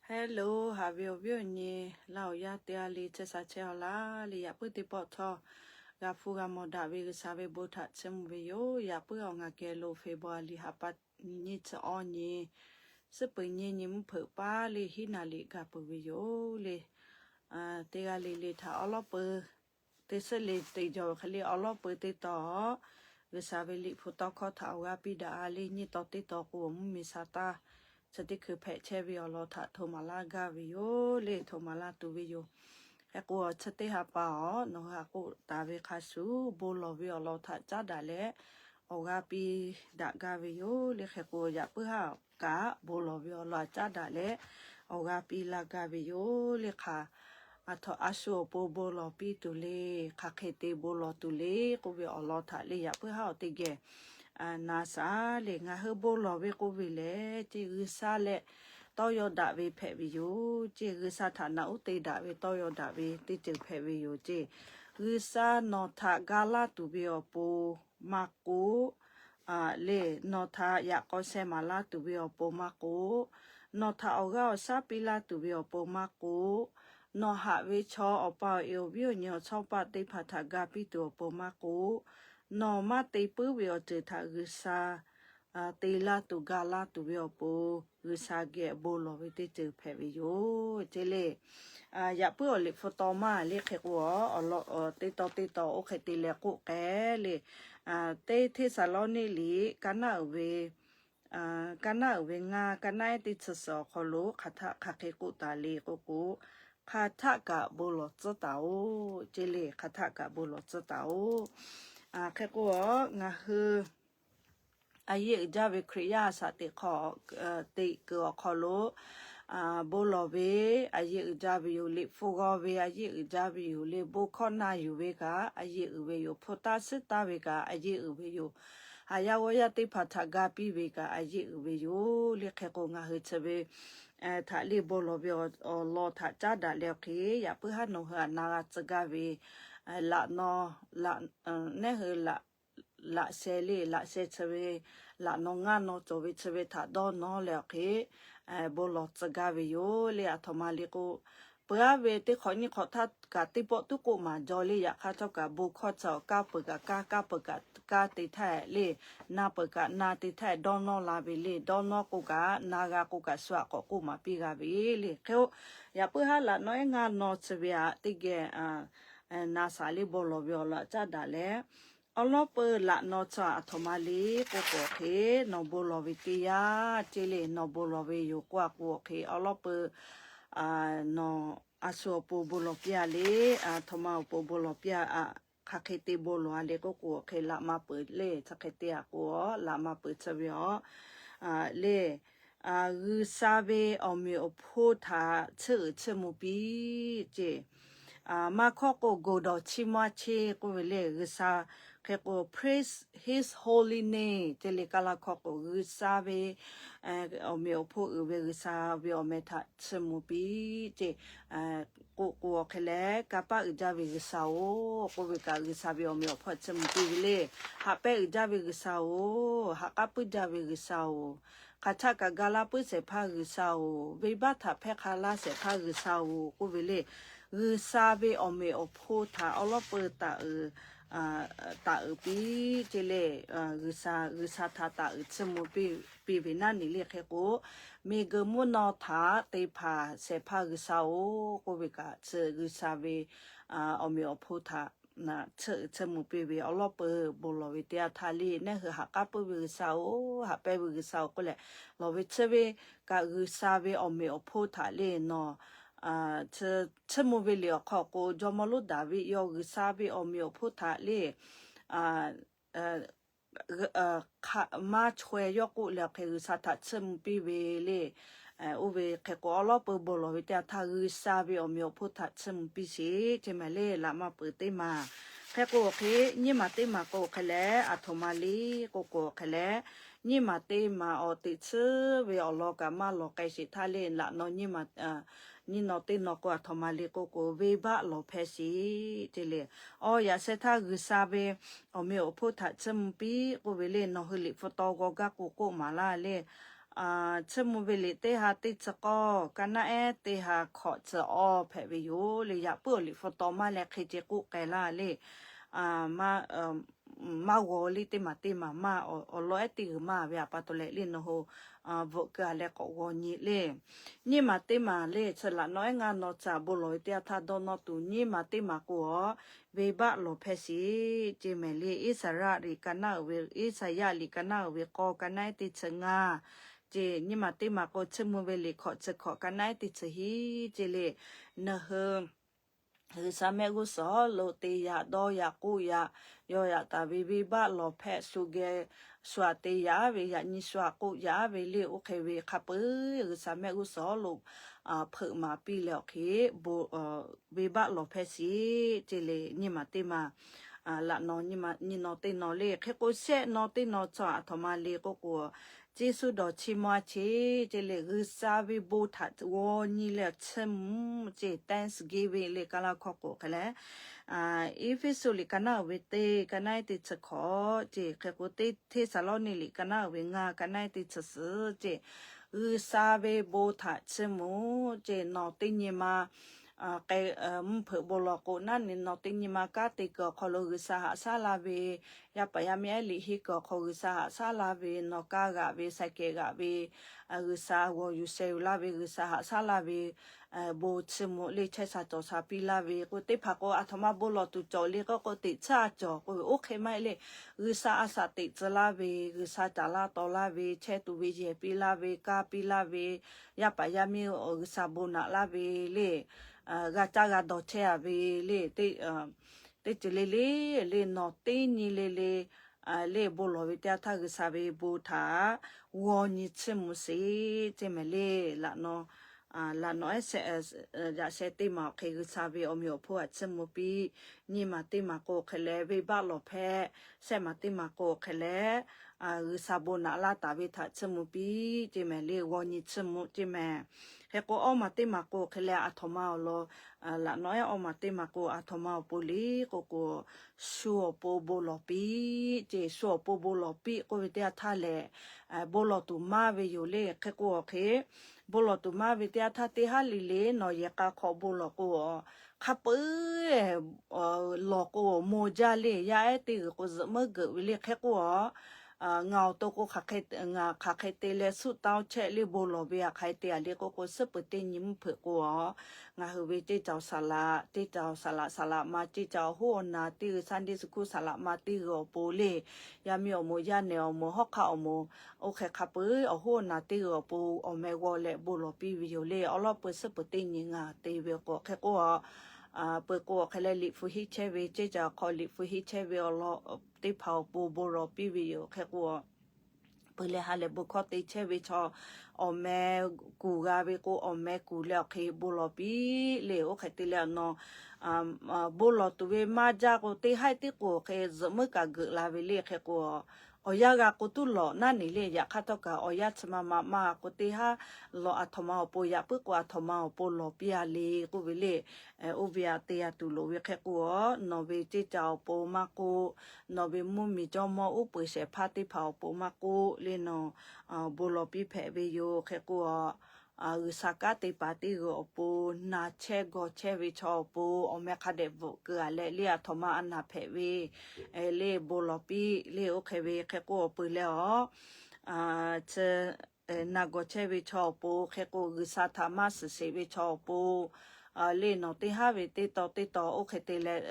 Hello, haꞈ ve awˬ viˉ awˬ nyi, Laˇ huˍ yaˇ teˇ g'aˇ le chehˇ sha chehˇ-aw laˇ le. Yaꞈ puiˉ teˇ pawˆ htawˇ g'a hpuˇ g'a mawˬ daꞈ ve G'uiˬsha ve bon htaꞈ chiˇ mvuh ve yoˬ. Yaꞈ puiˉ awˬ ngaˬ geh lo February ha pa nyiˇ chi awˇ nyi, suhˉ peuˬ nyiˇ nyi mvuhˇ hpeuꞈ paˉ le hiˉ naˍ liꞈ ga peuˬ ve yoˬ le. Teˇ g'aˇ le le htaꞈ awˉ lawˉ peuˬ teˇ suhˉ le te jaw ve hk'e le awˉ lawˉ peuˬ teˇ taw, G'uiˬsha ve liꞈ hpu tawˇ hkawˇ htaꞈ awˬ g'aˇ piˇ daꞈ-a le. Nyiˇ taw teˇ taw k'o, awˬ mvuhˇmiˬ sha taˇ chi teˇ hkui hpehꞈ chehˇ ve awˬ lawn htaꞈ hto maˍ laˇ gaˇ ve yoˬ le. Hto maˍ laˇ tuˬ ve yoˬ. Hk'e k'o, chi teˇ ha pa-oˬ, nawˬ hui htaꞈ k'oˆ taˍ ve hk'a shuˍ, bon lawˬ ve awˬ lawn htaꞈ caˉ daꞈ leh awˬ g'aˇ piˇ daꞈ gaˇ ve yoˬ le. Hk'e k'o, yaꞈ puiˉ haˉ kaꞈ bon lawˬ ve awˬ lawn htaꞈ caˉ daꞈ leh awˬ g'aˇ piˇ laˇ gaˇ ve yoˬ le. Hk'aˬ a shu awˬ pon bon lawˬ piˇ tuˬ le, hk'aˬ hk'e te bon lawˬ tuˬ le k'oˆ ve awˬ lawn htaꞈ le yaꞈ puiˉ haˉ awˬ teˇ geh na shaˍ le. Ngaˬ hui bon lawˬ ve k'oˆ ve lehˬ, ceˇ G'uiˬsha leh tawˇ yaw daꞈ ve hpehꞈ ve yoˬ ceˇ. G'uiˬsha htaꞈ naꞈ uˉ te daꞈ ve tawˇ yaw daꞈ ve teˇ ceuˬ hpehꞈ ve yoˬ ceˇ. G'uiˬsha nawˬ htaꞈ ga laˇ tuˬ ve awˬ pon maˇ k'oˆ, le, nawˬ htaꞈ yaꞈ k'aw sheh maˍ laˇ tuˬ ve awˬ pon maˇ k'oˆ, nawˬ htaꞈ awˬ g'aˇ awˬ shaˉ piˇ laˇ tuˬ ve awˬ pon maˇ k'oˆ, nawˬ haꞈ ve chaw awˬ pa awˬ e awˬ viˉ awˬ nyi awˬ chawˇ paˆ teˇ hpaˍ htaꞈ ga piˇ tuˬ awˬ pon maˇ k'oˆ, nawˬ maˇ te puiˉ ve awˬ ceuˬ htaꞈ G'uiˬsha te laˇ tuˬ ga laˇ tuˬ ve awˬ pon, G'uiˬsha geh bon lawˬ ve teˇ ceuˬ hpehꞈ ve yoˬ ceˇ le. Yaꞈ puiˉ awˬ liꞈ hpu taw maˇ le hk'e k'o, awˬ lawn teˇ taw teˇ taw oˇ hk'e te leh k'oˆ k'ai le. Teˇ Hteˇsaˍlawˇniˆ liꞈ kaˇ naˆ uiˍ ve, kaˇ naˆ uiˍ ve ngaˇ, kaˇ naˆ ehˉ teˇ chi suhˍ awˬ hk'aw lo hk'aˬ htaˆ hk'aˬ hk'e k'oˆ taˍ le k'oˆ k'o, hk'aˬ htaˆ kaꞈ bon lawˬ tcuhˉ taˍ-oˬ ceˇ le. Hk'aˬ htaˆ kaꞈ bon lawˬ tcuhˉ taˍ-oˬ. Hk'e k'o, ngaˬ hui a yeˇ uiˍ jaˇ ve Hkriꞈ yaˇ a shaꞈ teꞈ hk'aw, teꞈ kuiˬ awˬ hk'aw lo bon lawˬ ve a yeˇ uiˍ jaˇ ve yoˬ. Liꞈ hpu g'aw ve a yeˇ uiˍ jaˇ ve yoˬ le. Bon hkawˇ na yuˬ ve kaꞈ a yeˇ uiˍ ve yoˬ. Hpu taˇ suhˉ taˇ ve kaꞈ a yeˇ uiˍ ve yoˬ. Haꞈ yaˇ g'awˇ yaˇ teˇ hpaˍ htaꞈ ga piˇ ve kaꞈ a yeˇ uiˍ ve yoˬ le. Hk'e k'o, ngaˬ hui chi ve htaꞈ le bon lawˬ ve awˬ lawn htaꞈ caˉ daꞈ leh awˬ hk'e, yaꞈ puiˉ haˉ nawˬ hui htaꞈ na g'a tcuh gaˇ ve, laꞈ naw, neˉ hui laꞈ sheh le, laꞈ sheh chi ve, laꞈ naw ngaˇ naw cawˬ ve chi ve htaꞈ dawˇ nawˇ leh awˬ hk'e, bon lawˬ tcuh gaˇ ve yoˬ le. Aˬ htoꞈ ma le k'o, peuˬ aˉ ve teˇ hk'awꞈ nyiˇ hk'awꞈ htaˇ kaꞈ teˇ pawˆ tuˉ k'oˆ maˍ jaw le. Yaꞈ hk'aˇ htawˇ kaꞈ bon hkawˇ chi awˬ kaˇ peuˬ kaꞈ kaˇ, kaˇ peuˬ kaꞈ kaˇ te htaˇ le, na peuˬ kaꞈ na te htaˇ dawˇ nawˇ la ve le. Dawˇ nawˇ k'o kaꞈ na g'a k'o kaꞈ shu aꞈ k'awꞈ k'oˆ maˍ piˇ g'a ve le. Hk'e-o, yaꞈ puiˉ haˉ laꞈ naw ehˉ ngaˇ naw chi ve htaꞈ teˇ geh na shaˍ le bon lawˬ ve awˬ lawn caˉ daꞈ leh, awˉ lawˉ peuˬ laꞈ naw chi aˬ htoꞈ ma le k'oˆ k'o awˬ hk'e, nawˬ bon lawˬ ve teˇ yanˇ ceˇ le. Nawˬ bon lawˬ ve yoˬ k'oˆ a k'o awˬ hk'e, awˉ lawˉ peuˬ nawˬ a shu awˬ pon bon lawˬ piˇ a le, aˬ htoꞈ ma awˬ pon bon lawˬ piˇ a, hk'aˬ hk'e te bon lawˬ a le k'oˆ k'o awˬ hk'e, laꞈ ma peuˬ le chi hk'e te a k'o, laꞈ ma peuˬ chi ve awˬ le, G'uiˬsha ve awˬ meꞈ awˬ hponˇ htaꞈ chiˇ uiˍ chiˇ mvuh piˇ ceˇ. Maˇ hkawˇ k'o, goˬ dawˬ chiˇ maˇ cheˇ k'oˆ ve le. G'uiˬsha hk'e k'o, praise His holy name ceˇ le. Kaˇ laˇ hkawˇ k'o, G'uiˬsha ve awˬ meꞈ awˬ hponˇ uiˍ ve G'uiˬsha ve awˬ meh htaꞈ chiˇ mvuh piˇ ceˇ. K'oˆ k'o awˬ hk'e leh, kanˇ paˆ uiˍ jaˇ ve G'uiˬsha-oˬ k'oˆ ve kaꞈ, G'uiˬsha ve awˬ meꞈ awˬ hponˇ chiˇ mvuh piˇ ve le. Haꞈ pehnˇ uiˍ jaˇ ve G'uiˬsha-oˬ, ha k'aˉ puiˉ jaˇ ve G'uiˬsha-oˬ, hk'aˬ htaˆ kaꞈ ga laˇ puiˉ shehˍ hpaˇ G'uiˬsha-oˬ, venˇbaˆ htaꞈ hpehˇ hk'a laˇ shehˍ hpaˇ G'uiˬsha-oˬ k'oˆ ve le. G'uiˬsha ve awˬ meꞈ awˬ hponˇ htaꞈ awˉ lawˉ peuˬ taˍ uiˍ taˍ uiˍ piˇ ceˇ le. G'uiˬsha, G'uiˬsha htaꞈ taˍ uiˍ chiˇ mvuh piˇ ve naˉ neˬ le. Hk'e k'o, miˬguiˬ mvuhˇ naw htaꞈ te hpanˍ shehˍ hpaˇ G'uiˬsha-oˬ k'oˆ ve kaꞈ, chi G'uiˬsha ve awˬ meꞈ awˬ hponˇ htaꞈ chiˇ uiˍ chiˇ mvuh piˇ ve awˉ lawˉ peuˬ bon lawˬ ve teˇ yanˇ htaˇ le, neˉ hui ha k'aˉ puiˉ ve G'uiˬsha-oˬ, haꞈ pehnˇ ve G'uiˬsha-oˬ k'oˆ leh lawˬ ve chi ve kaꞈ, G'uiˬsha ve awˬ meꞈ awˬ hponˇ htaꞈ le nawˬ chiˇ mvuh ve liꞈ awˬ hk'aw k'o, jawˇmawˇ lonˉ Daˍviˆ yawˇ G'uiˬsha ve awˬ meꞈ awˬ hponˇ htaꞈ le maˇ chaweh yawˇ k'oˆ leh awˬ hk'e G'uiˬsha htaꞈ chiˇ mvuh piˇ ve le. Oˇ ve hk'e k'o, awˉ lawˉ peuˬ bon lawˬ ve teˇ yanˇ htaˇ G'uiˬsha ve awˬ meꞈ awˬ hponˇ htaꞈ chiˇ mvuh piˇ sheˍ ceˇ maˬ le. Laꞈ ma peuˬ teˇ maˬ hk'e k'o awˬ hk'e, nyiˇ maˬ teˇ maˬ k'o awˬ hk'e leh, aˬ htoꞈ ma le k'oˆ k'o awˬ hk'e leh, nyiˇ maˬ teˇ maˬ awˬ teꞈ tsuhˇ ve awˬ lawn kaꞈ maˇ lawˬ k'ai sheˍ htaˇ le, laꞈ naw nyiˇ maˬ nyiˇ naw teˇ naw k'o aˬ htoꞈ ma le k'oˆ k'o, venˇbaˆ lawˬ hpehˇ sheˍ ceˇ le. Awˬ yaꞈ sheh htaˇ G'uiˬsha ve awˬ meꞈ awˬ hponˇ htaꞈ chiˇ mvuh piˇ k'oˆ ve le. Nawˬ hui liꞈ hpu taw g'aw gaˇ k'o k'oˆ maˍ laˇ le. Chiˇ mvuh ve liꞈ teˇ ha teˇ chi k'awˇ, ka naˉ ehˉ teˇ ha hkawꞈ chi awˇ hpehꞈ ve yoˬ le. Yaꞈ puiˉ awˬ liꞈ hpu taw maˇ leh hk'e ce k'oˆ k'ai laˇ le. Maˇ g'aw le, teˇ maˬ teˇ maˬ maˇ, awˬ lawn ehˉ teˇ g'uiˬ maˇ ve a pa taw leh le nawˬ hui bvuhꞈ keu a leh k'awꞈ g'aw nyi le. Nyiˇ maˬ teˇ maˬ le chi laꞈ naw ehˉ ngaˇ naw ca bon lawˬ ve teˇ yanˇ htaˇ dawˇ nawˇ tuˬ, nyiˇ maˬ teˇ maˬ k'o a, venˇbaˆ lawˬ hpehˇ sheˍ ce mehˍ le. Iˉsaˍyaˆ liꞈ ka naˉ uiˍ ve, Iˉsaˍyaˆ liꞈ ka naˉ uiˍ ve k'awˇ, ka naˉ ehˉ teˇ chi ngaˇ ce. Nyiˇ maˬ teˇ maˬ k'o, chiˇ mvuh ve liꞈ hkawꞈ chi hkawꞈ, ka naˉ ehˉ teˇ chi hiˉ ce le. Nawˬ hui G'uiˬsha mehˆ g'uˇ suhˍ lo te yaꞈ, dawˇ yaꞈ, k'oˆ yaꞈ, yaw yaꞈ taˍ ve venˇbaˆ lawˬ hpehˇ shu geh shu aꞈ te yaꞈ ve, yaꞈ nyi shu aꞈ k'oˆ yaꞈ ve le. Oˇ hk'e ve hk'a peu-eˬ G'uiˬsha mehˆ g'uˇ suhˍ lo hpeuꞈ maˍ piˇ leh awˬ hk'e venˇbaˆ lawˬ hpehˇ sheˍ ce le. Nyiˇ maˬ teˇ maˬ laꞈ naw nyi naw teˇ naw le. Hk'e k'o shehˆ naw teˇ naw chaw aˬ htoꞈ ma le k'oˆ k'o, Yeˍsuˆ dawˬ chiˇ mvuh a cheˍ ce le. G'uiˬsha ve bon htaꞈ g'aw nyi leh chiˇ mvuh ce, thanksgiving le Kaˇlaˇ hkawˇ k'o hk'e leh, Eˇfeˇsuꞈ liꞈ ka naˉ uiˍ ve teˇ, ka naˉ ehˉ teˇ chi hkawꞈ ce. Hk'e k'o Hteˇsaˍlawˇniˆ liꞈ ka naˉ uiˍ ve ngaˇ, ka naˉ ehˉ teˇ chi suhˍ ce. G'uiˬsha ve bon htaꞈ chiˇ mvuh ce. Nawˬ teˇ nyi ma mvuhˇ hpeuꞈ bon lawˬ k'o naˉ ne, nawˬ teˇ nyi ma kanˉ te kuiˬ awˬ hk'aw lo G'uiˬsha haꞈ shaˉ laˇ ve, yaˇ paˍ yaˇ miˇ ehˉ liꞈ henˇ kuiˬ awˬ hk'aw G'uiˬsha haꞈ shaˉ laˇ ve, nawˬ kaˇ g'aꞈ ve, saiˍ kehˍ g'aꞈ ve, G'uiˬsha g'awˬ yuˬ sheh yuˬ laˇ ve, G'uiˬsha haꞈ shaˉ laˇ ve, bon chiˇ mvuh le chehˇ sha cawˬ sha piˇ laˇ ve k'o, teˇ hpaˍ k'o aˬ htoꞈ ma bon lawˬ tuˬ cawˬ le k'oˆ k'o, teꞈ tsuhˇ a cawˬ k'oˆ ve oˇ hk'e maˇ heˆ le. G'uiˬsha a shaꞈ teꞈ tcuh laˇ ve, G'uiˬsha caˍ laˇ taw laˇ ve, chehˇ tuˬ ve yehˬ piˇ laˇ ve, kaˇ piˇ laˇ ve, yaˇ paˍ yaˇ miˇ G'uiˬsha bon naꞈ laˇ ve le. G'a caˇ g'a dawˬ chehˇ a ve le. Teˇ ceuˬ le le, le nawˬ teˇ nyi le le, le bon lawˬ ve teˇ yanˇ htaˇ G'uiˬsha ve bon htaꞈ g'aw nyi chiˇ mvuh sheˍ ce mehˍ le. Laꞈ naw ehˉ yaꞈ sheh teˇ maˬ awˬ hk'e G'uiˬsha ve awˬ meꞈ awˬ hponˇ htaꞈ chiˇ mvuh piˇ. Nyiˇ maˬ teˇ maˬ k'o hk'e leh venˇbaˆ lawˬ hpehˇ, shehˆ maˬ teˇ maˬ k'o hk'e leh G'uiˬsha bon naꞈ laˇ taˍ ve htaꞈ chiˇ mvuh piˇ ce mehˍ le. G'aw nyi chiˇ mvuh ce mehˍ. Hk'e k'o awˇ maˬ teˇ maˬ k'o hk'e leh aˬ htoꞈ ma awˬ lawn, laꞈ naw ehˉ awˇ maˬ teˇ maˬ k'o aˬ htoꞈ ma awˬ pon le k'oˆ k'o, shu awˬ pon bon lawˬ piˇ ce. Shu awˬ pon bon lawˬ piˇ k'oˆ ve teˇ yanˇ htaˇ lehˬ, bon lawˬ tuˬ maˇ ve yoˬ le. Hk'e k'o awˬ hk'e bon lawˬ tuˬ maˇ ve teˇ yanˇ htaˇ teˇ haˉ le le nawˬ yehˬ k'a hk'aw bon lawˬ k'o, hk'a peu-eˬ lawˬ k'o awˬ moˍ jaˇ le. Yaˇ ehˉ teˇ g'uiˬ k'o zuhꞈ meuˉ geuꞈ ve le. Hk'e k'o a, ngaˬ awˬ to k'o hk'aˬ hk'e te leh suhˆ taˇ chehˇ le. Bon lawˬ ve a hk'aˬ hk'e te a le k'oˆ k'o, suhˉ peuˬ teˇ nyi mvuhˇ hpeuꞈ k'o a, ngaˬ hui ve ceˇ ca awˬ saˍ laꞈ, ceˇ ca awˬ saˍ laꞈ, saˍ laꞈ ma ceˇ ca awˬ hoˉ awˬ naˍ teˇ g'uiˬ, Sunday school saˍ laꞈ ma teˇ g'uiˬ awˬ pon le, yaˇ miˇ awˬ moˍ, yaˇ nehˬ awˬ moˍ, hawˉ hk'aˆ awˬ moˍ, oˇ hk'e hk'a peu-eˬ awˬ hoˉ awˬ naˍ teˇ g'uiˬ awˬ pon awˬ meh g'aw leh bon lawˬ piˇ ve yoˬ le. Awˬ lawn peu-eˬ suhˉ peuˬ teˇ nyi ngaˬ te ve k'o hk'e k'o a, peuˬ k'o awˬ hk'e leh liꞈ hpu henˇ chehˇ ve, ceˇ ca awˬ hk'aw liꞈ hpu henˇ chehˇ ve awˬ lawn teˇ hpaˍ awˬ pon bon lawˬ piˇ ve yoˬ. Hk'e k'o a, peuˬ leh ha lehˬ bon hkawˇ te chehˇ ve chaw awˬ meh kuˬ g'a ve k'o, awˬ meh kuˬ leh awˬ hk'e bon lawˬ piˇ le. Oˇ hk'e te leh awˬ naw bon lawˬ tuˬ ve maˇ jaˇ k'o, teˇ haiˉ teˇ k'o awˬ hk'e zuhꞈ meuˉ kaꞈ geuꞈ la ve le. Hk'e k'o a, awˬ yanˇ g'a k'o tuˉ lawˬ naˉ ne le. Yaꞈ hk'aˇ htawˇ kaꞈ awˬ yanˇ chi ma ma maˇ k'o, teˇ haˉ lawˬ aˬ htoꞈ ma awˬ pon, yaꞈ puiˉ k'o aˬ htoꞈ ma awˬ pon lawˬ piˇ a le k'oˆ ve le. Oˇ ve aꞈ te a tuˬ loˍ ve hk'e k'o a, nawˬ ve ceˇ ca awˬ pon maˇ k'oˆ, nawˬ ve mvuhˇmiˬ jawˇmawˇ uˉ peunˍ shehˍ hpaˇ teˇ hpaˍ awˬ pon maˇ k'oˆ le nawˬ bon lawˬ piˇ hpehꞈ ve yoˬ. Hk'e k'o a, G'uiˬsha kanˉ te paˍ teˇ g'uiˬ awˬ pon na chehˇ g'aw chehˇ ve chaw awˬ pon awˬ meh hk'a dehꞈ bvuhꞈ keu a leh le, aˬ htoꞈ ma a naˍ hpehꞈ ve le bon lawˬ piˇ le. Oˇ hk'e ve hk'e k'o awˬ peuˬ leh a, chi na gawˬ chehˇ ve chaw awˬ pon, hk'e k'o G'uiˬsha htaꞈ maˇ shiˍ sheˍ ve chaw awˬ pon le, nawˬ teˇ haˉ ve teˇ taw teˇ taw oˇ hk'e te leh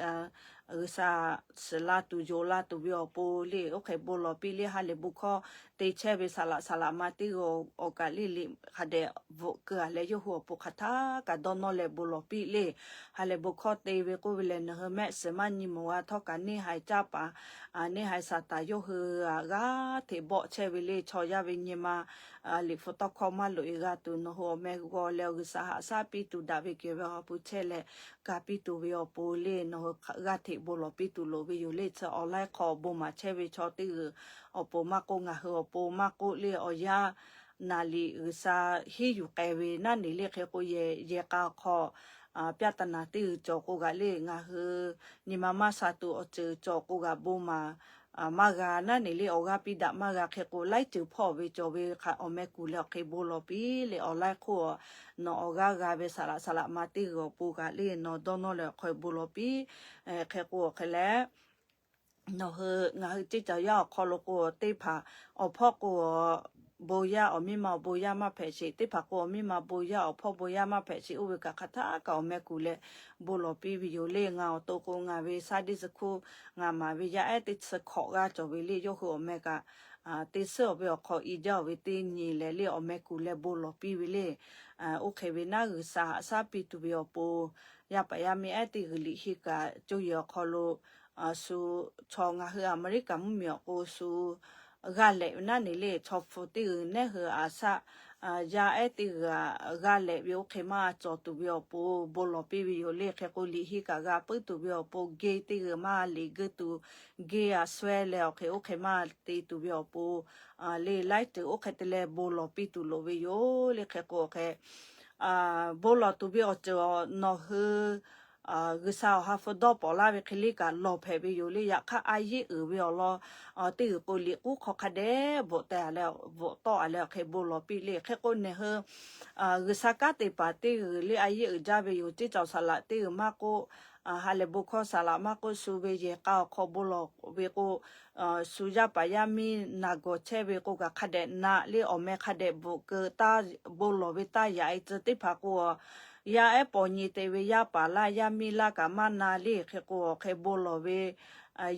G'uiˬsha shiˍ la tuˬ yonˍ la tuˬ ve awˬ pon le, oˇ hk'e bon lawˬ piˇ le. Ha lehˬ bon hkawˇ te chehˇ ve saˍ laꞈ saˍ laꞈ ma teˇ g'uiˬ awˬ kaꞈ le le hk'a dehꞈ bvuhꞈ keu a leh, yawˇ hui awˬ pon hk'aˬ htaˇ kaꞈ dawˇ nawˇ leh bon lawˬ piˇ le. Ha lehˬ bon hkawˇ te ve k'oˆ ve lehˬ, nawˬ hui mehˆ shiˍ maˇ nyi mawˬ g'a htawˇ kaꞈ neˇ haiˬ caˇ paˍ, neˇ haiˬ Saˍtanˍ yawˇ hui g'aˇ hteꞈ bawˆ chehˇ ve le. Chaw yaˇ ve nyi ma liꞈ hpu tawˇ hkawˇ maˇ loꞈ e g'a tuˬ, nawˬ hui awˬ meh g'aw leh G'uiˬsha haꞈ shaˉ piˇ tuˬ daꞈ ve kehˬ ve awˬ ha hpu chehˇ leh ga piˇ tuˬ ve awˬ pon le, nawˬ hui g'aˇ hteꞈ bon lawˬ piˇ tuˬ loˍ ve yoˬ le. Chi awˬ laiˉ hk'aw bon maˍ chehˇ ve chaw teˇ g'uiˬ awˬ pon maˇ k'oˆ, ngaˬ hui awˬ pon maˇ k'oˆ le, awˬ yanˇ naˍ liꞈ G'uiˬsha henˇ yuˬ k'ai ve naˉ ne le. Hk'e k'o yehˬ k'a awˬ hk'aw pyaˇ taˍ naˍ teˇ g'uiˬ cawˬ k'o g'aꞈ le, ngaˬ hui nyi ma maˇ sha tuˬ awˬ ceuˬ cawˬ k'o g'aꞈ bon maˍ maˇ g'a naˉ neˬ le, awˬ g'aˇ piˇ daꞈ maˇ g'a hk'e k'o, laiˉ ceuˬ hpawˇ ve cawˬ ve hk'a awˬ meh kuˬ leh awˬ hk'e bon lawˬ piˇ le. Awˬ laiˉ hk'oˆ nawˬ awˬ g'aˇ g'a ve saˍ laꞈ saˍ laꞈ ma teˇ g'uiˬ awˬ pon kaꞈ le nawˬ dawˇ nawˇ leh awˬ hk'aw bon lawˬ piˇ. Hk'e k'o awˬ hk'e leh, nawˬ hui ngaˬ hui ceˇ caˬ yaˇ awˬ hk'aw lo k'o teˇ hpaˍ awˬ hpawˇ k'o bon yaˇ, awˬ miˇ ma awˬ bon yaˇ maˇ hpehꞈ sheˍ. Teˇ hpaˍ k'o awˬ miˇ ma bon yaˇ, awˬ hpawˇ bon yaˇ maˇ hpehꞈ sheˍ. Oˇ ve kaꞈ hk'aˬ htaˇ kaꞈ awˬ meh kuˬ leh bon lawˬ piˇ ve yoˬ le. Ngaˬ awˬ to k'o ngaˬ ve Sunday school ngaˬ maˍ ve yaˇ ehˉ teˇ chi hkawꞈ g'aˇ cawˬ ve le. Yawˇ hui awˬ meh kaꞈ teˇ suhˉ awˬ ve awˬ hk'aw i jaˇ ve teˇ nyi leh le awˬ meh kuˬ leh bon lawˬ piˇ ve le. Oˇ hk'e ve naˉ G'uiˬsha haꞈ shaˉ piˇ tuˬ ve awˬ pon, yaˇ paˍ yaˇ miˇ ehˉ teˇ g'uiˬ liꞈ henˇ kaꞈ coˇ yehˬ awˬ hk'aw lo shu chaw ngaˬ hui Aˍmeˍriˆkaˍ mvuhˇmiˬ awˬ k'o shu g'a lehꞈ ve naˉ neˬ le, chaw hpu teˇ g'uiˬ nehˉ hui aꞈ shaˆ yaˇ ehˉ teˇ g'uiˬ g'a lehꞈ ve oˇ hk'e maˇ cawˬ tuˬ ve awˬ pon bon lawˬ piˇ ve yoˬ le. Hk'e k'o liꞈ henˇ kaꞈ g'a puiˉ tuˬ ve awˬ pon gay teˇ g'uiˬ maˇ liꞈ g'uiˇ tuˬ gay aꞈ shawehˇ leh awˬ hk'e oˇ hk'e maˇ te tuˬ ve awˬ pon le laiˉ ceuˬ oˇ hk'e te leh bon lawˬ piˇ tuˬ loˍ ve yoˬ le. Hk'e k'o hk'e bon lawˬ tuˬ ve awˬ ceuˬ nawˬ hui G'uiˬsha awˬ ha hpu dawˇ pawnˍ laˇ ve hk'e le kaꞈ lawˬ hpehꞈ ve yoˬ le. Yaꞈ hk'aˇ a yeˇ uiˍ ve awˬ lawn teˇ g'uiˬ k'o liꞈ k'uˉ hk'aw hk'a dehꞈ bvuhꞈ teh a leh bvuhꞈ tawˆ a leh awˬ hk'e bon lawˬ piˇ le. Hk'e k'o nehˬ hui G'uiˬsha kanˉ te paˍ teˇ g'uiˬ le a yeˇ uiˍ jaˇ ve yoˬ. Ceˇ caˬ saˍ laꞈ teˇ g'uiˬ maˇ k'oˆ, ha lehˬ bon hkawˇ saˍ laꞈ maˇ k'oˆ, shu ve yehˬ k'a awˬ hk'aw bon lawˬ ve k'o, shu yaˇ paˍ yaˇ miˇ naˬ gawˬ chehˇ ve k'o kaꞈ hk'a dehꞈ naꞈ le awˬ meh hk'a dehꞈ bvuhꞈ keu taˇ bon lawˬ ve taˇ yaꞈ e tcuh teˇ hpaˍ k'o, yaˇ ehˉ paw nyi te ve yaˇ paˍ laˇ yaˇ miˇ laˇ kaꞈ maˇ na le. Hk'e k'o awˬ hk'e bon lawˬ ve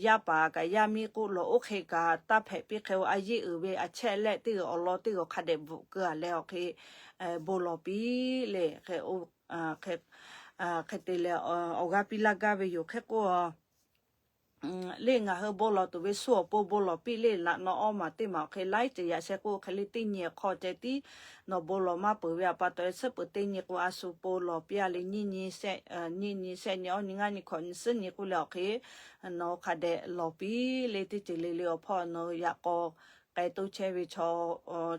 yaˇ paˍ kaꞈ yaˇ miˇ k'oˆ lawˬ oˇ hk'e kaꞈ taˇ hpehꞈ piˇ. Hk'e a yeˇ uiˍ ve a chehˇ lehˆ teˇ g'uiˬ awˬ lawn teˇ g'uiˬ hk'a dehꞈ bvuhꞈ keu a leh awˬ hk'e bon lawˬ piˇ le. Hk'e te leh awˬ g'aˇ piˇ laˇ gaˇ ve yoˬ. Hk'e k'o le ngaˬ hui bon lawˬ tuˬ ve shu awˬ pon bon lawˬ piˇ le. Naꞈ naw awˇ maˬ teˇ maˬ awˬ hk'e laiˉ ceuˬ yaꞈ sheh k'o hk'e le teˇ nyi awˬ hk'aw ceh tiˉ nawˬ bon lawˬ maˇ peuˬ ve a pa taw e suhˉ peuˬ teˇ nyi k'o a shu pon lawˬ piˇ a le nyiˇ nyi nyiˇ nyi shehˆ nyi awˇ nyi ngaˇ nyi hkawꞈ nyi suhˉ nyi k'oˆ leh awˬ hk'e nawˬ hui hk'a dehꞈ lawˬ piˇ le. Teˇ ceuˬ le le awˬ hpawˇ nawˬ hui yaꞈ k'aw k'ai toˇ chehˇ ve chaw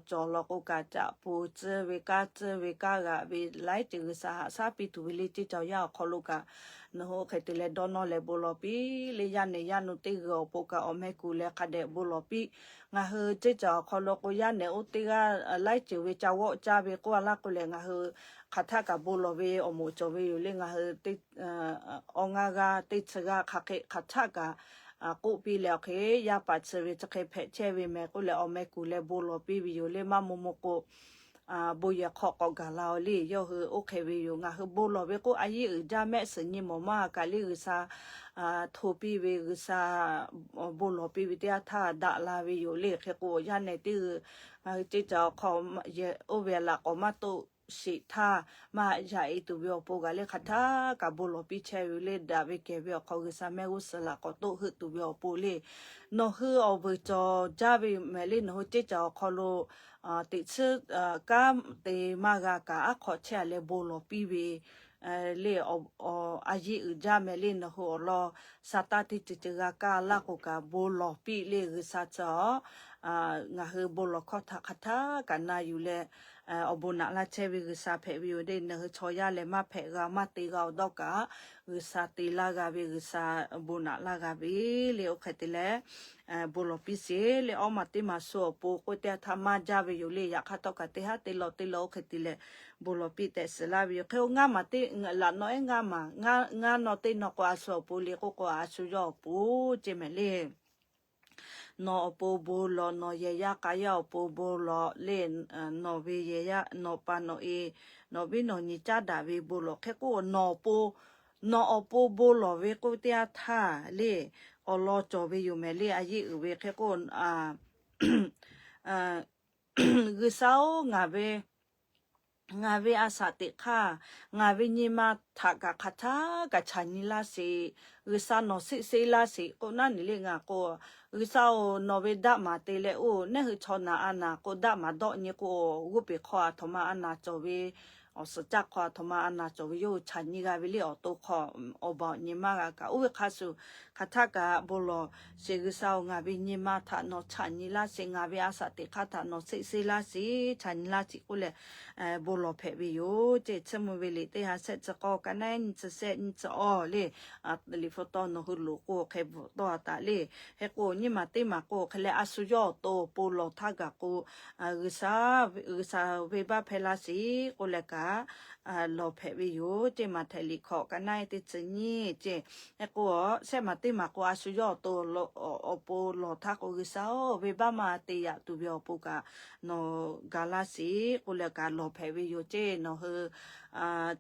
cawˬ law k'o kaꞈ caꞈ po tcuhˇ ve kanˉ tcuhˇ ve kanˉ g'aꞈ ve laiˉ ceuˬ G'uiˬsha haꞈ shaˉ piˇ tuˬ ve le. Ceˇ caˬ yaˇ awˬ hk'aw lo kaꞈ nawˬ hui oˇ hk'e te leh dawˇ nawˇ leh bon lawˬ piˇ le. Yaˇ nehˬ yaˇ nu teˇ g'uiˬ awˬ pon kaꞈ awˬ meh kuˬ leh hk'a dehꞈ bon lawˬ piˇ. Ngaˬ hui ceˇ caˬ awˬ hk'aw lo k'o yaˇ nehˬ oˇ teˇ g'aˇ laiˉ ceuˬ ve ca g'awˆ caˇ ve k'oˆ a laˇ k'oˆ leh ngaˬ hui hk'aˬ htaˆ kaꞈ bon lawˬ ve awˬ moˍ cawˬ ve yoˬ le. Ngaˬ hui awˬ ngaˇ g'aˇ teˇ chi g'aˇ hk'aˬ hk'e hk'aˬ htaˆ kaꞈ k'oˆ piˇ leh awˬ hk'e yaˇ paˍ chi ve chi hk'e hpehꞈ chehˇ ve mehˍ k'oˆ leh awˬ meh kuˬ leh bon lawˬ piˇ ve yoˬ le. Maˇ maw maw k'o bon yehˬ hk'aw k'awꞈ gaˬ la-o le. Yawˇ hui oˇ hk'e ve yoˬ. Ngaˬ hui bon lawˬ ve k'o a yeˇ uiˍ jaˇ mehˆ suhˍ nyi mawˬ maˇ kaꞈ le G'uiˬsha hto piˇ ve G'uiˬsha bon lawˬ piˇ ve teˇ yanˇ htaˇ daꞈ la ve yoˬ le. Hk'e k'o yaˇ nehˬ teˇ g'uiˬ ngaˬ hui ceˇ caˬ awˬ hk'aw oˇ ve laꞈ k'awꞈ maˇ toˆ sheˍ htaˇ maˇ yaꞈ e tuˬ ve awˬ pon kaꞈ le hk'aˬ htaˆ kaꞈ bon lawˬ piˇ chehˇ ve le. Daꞈ ve kehˬ ve awˬ hk'aw G'uiˬsha mehˆ g'uˇ suhˍ laꞈ k'awꞈ toˆ heuˆ tuˬ ve awˬ pon le. Nawˬ hui awˬ vuiˬ cawˬ jaˇ ve yoˬ mehˍ le. Nawˬ hui ceˇ caˬ awˬ hk'aw lo teꞈ chiˉ kanˉ te maˇ g'a kaꞈ aˉ hk'aw chehˇ a leh bon lawˬ piˇ ve le. A yeˇ uiˍ jaˇ mehˍ le. Nawˬ hui awˬ lawn sa taˇ teˇ ceuˬ ceuˬ g'a kaˇ laˇ k'o kaꞈ bon lawˬ piˇ le. G'uiˬsha chi a ngaˬ hui bon lawˬ hkawˇ htaꞈ hk'aˬ htaˆ kaꞈ na yuˬ leh awˬ bon naꞈ laˇ chehˇ ve G'uiˬsha hpehꞈ ve yoˬ le. Nawˬ hui chaw yaˇ lehˬ maˇ hpehꞈ g'a maˇ te g'a-o dawˇ kaꞈ G'uiˬsha te laˇ g'a ve G'uiˬsha bon naꞈ laˇ g'a ve le. Oˇ hk'e te leh bon lawˬ piˇ sheˍ le. Awˇ maˬ teˇ maˬ shu awˬ pon k'oˆ teˇ yanˇ htaˇ maˇ jaˇ ve yoˬ le. Yaꞈ hk'aˇ htawˇ kaꞈ teˇ haˉ te law te law oˇ hk'e te leh bon lawˬ piˇ tehꞈ shiˍ laˇ ve yoˬ. Hk'e k'o ngaˇ maˬ teˇ laꞈ naw ehˉ ngaˇ maˬ ngaˇ naw teˇ naw k'o a shu awˬ pon le k'oˆ k'o a shu yawˇ awˬ pon ceˇ mehˍ le. Nawˬ awˬ pon bon lawˬ, nawˬ yehˬ yaˇ k'a yaˇ awˬ pon bon lawˬ le. Nawˬ ve yehˬ yaˇ nawˬ pa nawˬ e nawˬ viˉ nawˬ nyi caˉ daꞈ ve bon lawˬ. Hk'e k'o nawˬ awˬ pon nawˬ awˬ pon bon lawˬ ve k'oˆ teˇ yanˇ htaˇ le awˬ lawn cawˬ ve yoˬ mehˍ le. A yeˇ uiˍ ve hk'e k'o G'uiˬsha-oˬ, ngaˬ ve ngaˬ ve a shaꞈ teꞈ hk'aˇ ngaˬ ve nyi ma htaꞈ kaꞈ hk'aˬ htaˆ kaꞈ chaˬ nyi laˇ sheˍ. G'uiˬsha nawˬ seˆ seˆ laˇ sheˍ k'oˆ naˉ neˬ le. Ngaˬ k'o G'uiˬsha-oˬ, nawˬ ve daˆ maˍ te leh oˇ nehˉ hui chaw naˬ a naˬ k'o daˆ maˍ dawˆ nyi k'o g'oˇ peˬ hk'aw a htoꞈ ma a naˬ cawˬ ve awˬ suhˍ caˇ hk'aw aˬ htoꞈ ma a naˍ cawˬ ve yawˇ hui chaꞈ nyi g'a ve le awˬ to hk'aw, awˬ baˬ awˬ nyi maˇ g'a kaꞈ. Oˇ ve hk'a shuˍ hk'aˬ htaˇ kaꞈ bon lawˬ sheˍ. G'uiˬsha-oˬ, ngaˬ ve nyi ma htaꞈ nawˬ chaꞈ nyi laˇ sheˍ. Ngaˬ ve a shaꞈ teꞈ hk'aˇ htaꞈ nawˬ cheˆ seˇ laˇ sheˍ, chaꞈ nyi laˇ sheˍ k'oˆ leh bon lawˬ hpehꞈ ve yoˬ ceˇ. Chiˇ mvuh ve liꞈ teˇ ha shehˆ chi k'awˇ ka naˉ nyi chi shehˆ nyi chi awˇ le, liꞈ hpu tawˇ nawˬ hui loˍ k'o hk'e bvuhꞈ tawˆ a taˍ le. Hk'e k'o nyiˇ maˬ teˇ maˬ k'o hk'e leh a shu yawˇ awˬ to awˬ pon lawˬ htaˇ gaˬ k'o, G'uiˬsha, G'uiˬsha venˇbaˆ hpehˇ laˇ sheˍ k'oˆ leh kaꞈ lawˬ hpehꞈ ve yoˬ ceˇ. Maꞈhtehˍ liꞈ hkawꞈ ka naˉ teˇ chi nyiˇ ceˇ. Hk'e k'o shehˆ maˬ teˇ maˬ k'o a shu yawˇ awˬ to awˬ pon lawˬ htaˇ k'o, G'uiˬsha-oˬ, venˇbaˆ maˇ te yaꞈ tuˬ ve awˬ pon kaꞈ nawˬ ga laˇ sheˍ k'oˆ leh kaꞈ lawˬ hpehꞈ ve yoˬ ceˇ. Nawˬ hui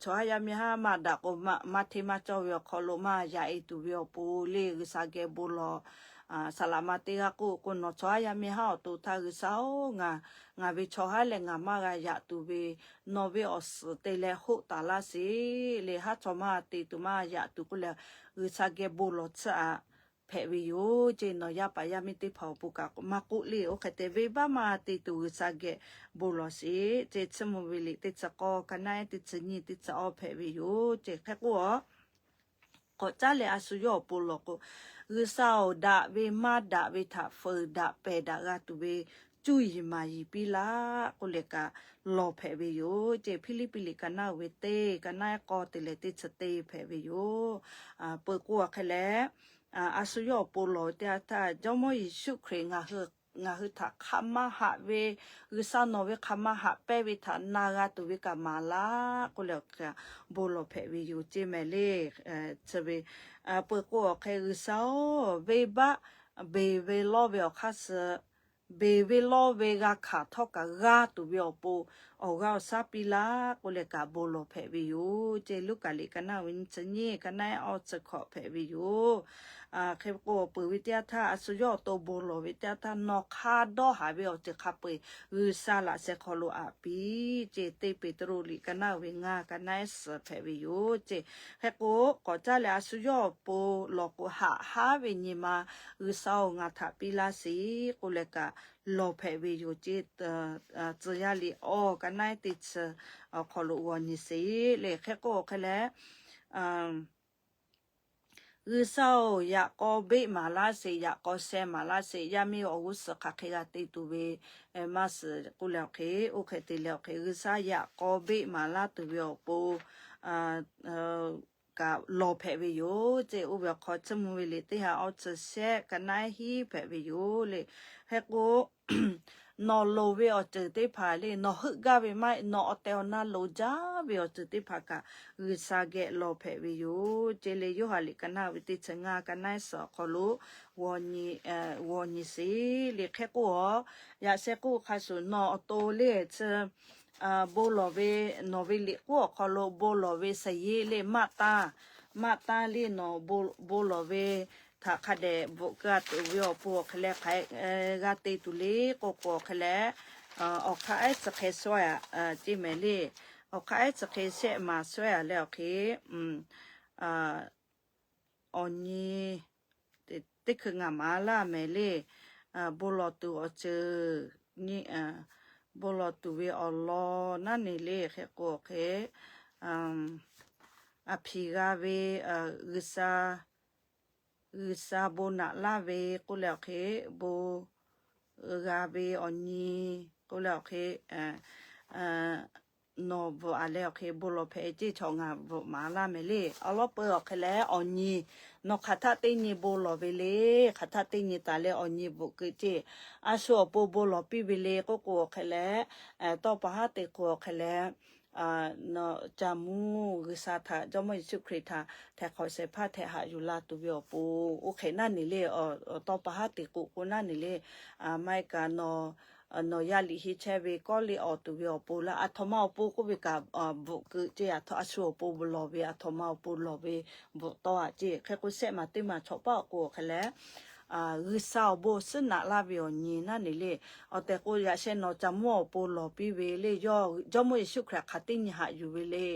chaw haˉ yaˇ miˇ haˉ maˇ daꞈ k'o, maˇ hteˇ maˇ cawˇ ve awˬ hk'aw lo maˇ yaꞈ e tuˬ ve awˬ pon le G'uiˬsha geh bon lawˬ. Saˍ laꞈ ma teˇ g'aˇ k'oˆ k'o, nawˬ chaw haˉ yaˇ miˇ haˉ awˬ to htaˇ G'uiˬsha-oˬ, ngaˬ, ngaˬ ve chaw haˉ leh ngaˬ maˇ g'a yaꞈ tuˬ ve nawˬ ve awˬ suhˍ te leh hoˆ taˍ laˇ sheˍ le. Haˉ chaw maˇ te tuˬ maˇ yaꞈ tuˬ k'oˆ leh G'uiˬsha geh bon lawˬ tsuhˇ aꞈ hpehꞈ ve yoˬ ceˇ. Nawˬ yaˇ paˍ yaˇ miˇ teˇ hpaˍ awˬ pon kaꞈ maˇ k'oˆ le. Oˇ hk'e te venˇbaˆ maˇ te tuˬ G'uiˬsha geh bon lawˬ sheˍ ceˇ. Chiˇ mvuh ve liꞈ teˇ chi k'awˇ ka naˉ teˇ chi nyiˇ teˇ chi awˇ hpehꞈ ve yoˬ ceˇ. Hk'e k'o a k'awꞈ caˉ leh a shu yawˇ awˬ pon lawˬ k'o, G'uiˬsha-oˬ, daꞈ ve maˇ daꞈ ve htaꞈ feuˍ daꞈ pehˬ daꞈ g'a tuˬ ve cuˇ yiˍ maˍ yiˍ piˇ laˇ k'oˆ leh kaꞈ lawˬ hpehꞈ ve yoˬ ceˇ. Hpiˇliˇpiˆ liꞈ ka naˉ ve teˇ, ka naˉ k'awˇ te leh teˇ chi teˇ hpehꞈ ve yoˬ. Peuˬ k'o a hk'e leh, a shu yawˇ awˬ pon lawˬ ve teˇ yanˇ htaˇ, Jawˇmawˇ Yeˍsuˆ Hkriꞈ ngaˬ hui, ngaˬ hui htaꞈ hk'aˬ ma haꞈ ve, G'uiˬsha nawˬ ve hk'aˬ ma haꞈ pehnˇ ve htaꞈ na g'a tuˬ ve kaꞈ maˍ laˇ k'oˆ leh kaꞈ bon lawˬ hpehꞈ ve yoˬ ceˇ mehˍ le. Chi ve peuˬ k'o a hk'e G'uiˬsha-oˬ, venˇbaˆ beˬ ve lawˇ ve awˬ hk'aˇ suh beˬ ve lawˇ ve g'a hkanˍ htawˇ kaꞈ g'a tuˬ ve awˬ pon awˬ g'aˇ awˬ shaˉ piˇ laˇ k'oˆ leh kaꞈ bon lawˬ hpehꞈ ve yoˬ ceˇ. Luˉkaꞈ liꞈ ka naˉ ve nyi chi nyiˇ, ka naˉ awˇ chi hkawꞈ hpehꞈ ve yoˬ. Hk'e k'o peuˬ ve teˇ yanˇ htaˇ a shu yawˇ awˬ to bon lawˬ ve teˇ yanˇ htaˇ nawˬ hk'a dawˇ haˍ ve awˬ ceuˬ hk'a peu-eˬ G'uiˬsha laꞈ sheh hk'aw lo aꞈ piˇ ceˇ. Teˇ Peˍtruˆ liꞈ ka naˉ ve ngaˇ, ka naˉ suhˍ hpehꞈ ve yoˬ ceˇ. Hk'e k'o k'awꞈ caˉ leh a shu yawˇ awˬ pon lawˬ k'o haꞈ haˉ ve nyi ma G'uiˬsha-oˬ, ngaˬ htaꞈ piˇ laˇ sheˍ k'oˆ leh kaꞈ lawˬ hpehꞈ ve yoˬ ceˇ. Tcuh yaˇ liꞈ awˇ ka naˉ teˇ chi awˬ hk'aw lo g'aw nyi sheˍ le. Hk'e k'o hk'e leh G'uiˬsha-oˬ, yaꞈ k'aw beˆ maˍ laˇ sheˍ, yaꞈ k'aw sheh maˍ laˇ sheˍ. Yaˇ miˇ awˬ g'uˇ suhˍ hk'aˬ hk'e g'a te tuˬ ve maˇ shiˍ k'oˆ leh awˬ hk'e, oˇ hk'e te leh awˬ hk'e G'uiˬsha yaꞈ k'aw beˆ maˍ laˇ tuˬ ve awˬ pon kaꞈ lawˬ hpehꞈ ve yoˬ ceˇ. Oˇ ve awˬ hk'aw chiˇ mvuh ve liꞈ teˇ ha awˇ chi shehˆ ka naˉ hiˉ hpehꞈ ve yoˬ le. Hk'e k'o nawˬ loˍ ve awˬ ceuˬ teˇ hpaˍ le, nawˬ heuˆ gaˇ ve maˇ heˆ, nawˬ awˬ tehˬ awˬ na loˍ jaˇ ve awˬ ceuˬ teˇ hpaˍ kaꞈ G'uiˬsha geh lawˬ hpehꞈ ve yoˬ ceˇ le. Yoˇhanˬ liꞈ ka naˉ ve teˇ chi ngaˇ, ka naˉ suhˍ awˬ hk'aw lo g'aw nyi sheˍ le. Hk'e k'o a, yaꞈ sheh k'oˆ hk'a shuˍ nawˬ awˬ to le chi bon lawˬ ve, nawˬ ve liꞈ k'oˆ awˬ hk'aw lo bon lawˬ ve saˍyeˇ le maˇ tanˇ, maˇ tanˇ le nawˬ bon lawˬ ve htaꞈ hk'a dehꞈ bvuhꞈ keu a tuˬ ve awˬ pon awˬ hk'e leh hk'aˬ hk'e g'a te tuˬ le k'o k'o awˬ hk'e leh, awˬ hk'aˇ ehˉ chi hk'e sawˉ a ceˇ mehˍ le. Awˬ hk'aˇ ehˉ chi hk'e shehˆ maˍ sawˉ a leh awˬ hk'e awˬ nyi teˇ hkui ngaˬ maˍ laˇ mehˍ le. Bon lawˬ tuˬ awˬ ceuˬ nyi, bon lawˬ tuˬ ve awˬ lawn naˉ ne le. Hk'e k'o awˬ hk'e a hpiˍ g'a ve G'uiˬsha, G'uiˬsha bon naꞈ laˇ ve k'oˆ leh awˬ hk'e, bon g'a ve awˬ nyi k'oˆ leh awˬ hk'e nawˬ bvuhꞈ a leh awˬ hk'e bon lawˬ hpehꞈ ceˇ. Chaw ngaˬ bvuhꞈ maˍ laˇ mehˍ le. Awˬ lawn peuˬ awˬ hk'e leh awˬ nyi nawˬ hk'aˬ htaˆ teˇ nyi bon lawˬ ve le. Hk'aˬ htaˆ teˇ nyi taˍ leh awˬ nyi bvuhꞈ keu ceˇ. A shu awˬ pon bon lawˬ piˇ ve le k'oˆ k'o awˬ hk'e leh, tawˇ pa haˉ te k'o awˬ hk'e leh, nawˬ ca mvuhˇ G'uiˬsha htaꞈ, Jawˇmawˇ Yeˍsuˆ Hkriꞈ htaꞈ htehꞈ hk'awꞈ shehˍ hpaˇ htehꞈ haꞈ yuˬ la tuˬ ve awˬ pon oˇ hk'e naˉ ne le. Tawˇ pa haˉ te k'o k'o naˉ ne le. Maˇ heˆ kaꞈ nawˬ, nawˬ yaˇ liꞈ henˇ chehˇ ve kawˉ liꞈ awˬ tuˬ ve awˬ pon laˇ, aˬ htoꞈ ma awˬ pon k'oˆ ve kaꞈ bvuhꞈ keu ceˇ. A shu awˬ pon lawˬ ve, aˬ htoꞈ ma awˬ pon lawˬ ve bvuhꞈ tawˆ a ceˇ. Hk'e k'o shehˆ maˬ teˇ maˬ chaw paˉ awˬ k'o awˬ hk'e leh G'uiˬsha awˬ bon suhˉ naꞈ laˇ ve awˬ nyi naˉ ne le. Awˬ tehˬ k'o yaꞈ sheh nawˬ ca mvuhˇ awˬ pon lawˬ piˇ ve le. Yawˇ Jawˇmawˇ Yeˍsuˆ Hkriꞈ hk'aˬ teˇ nyi haꞈ yuˬ ve le.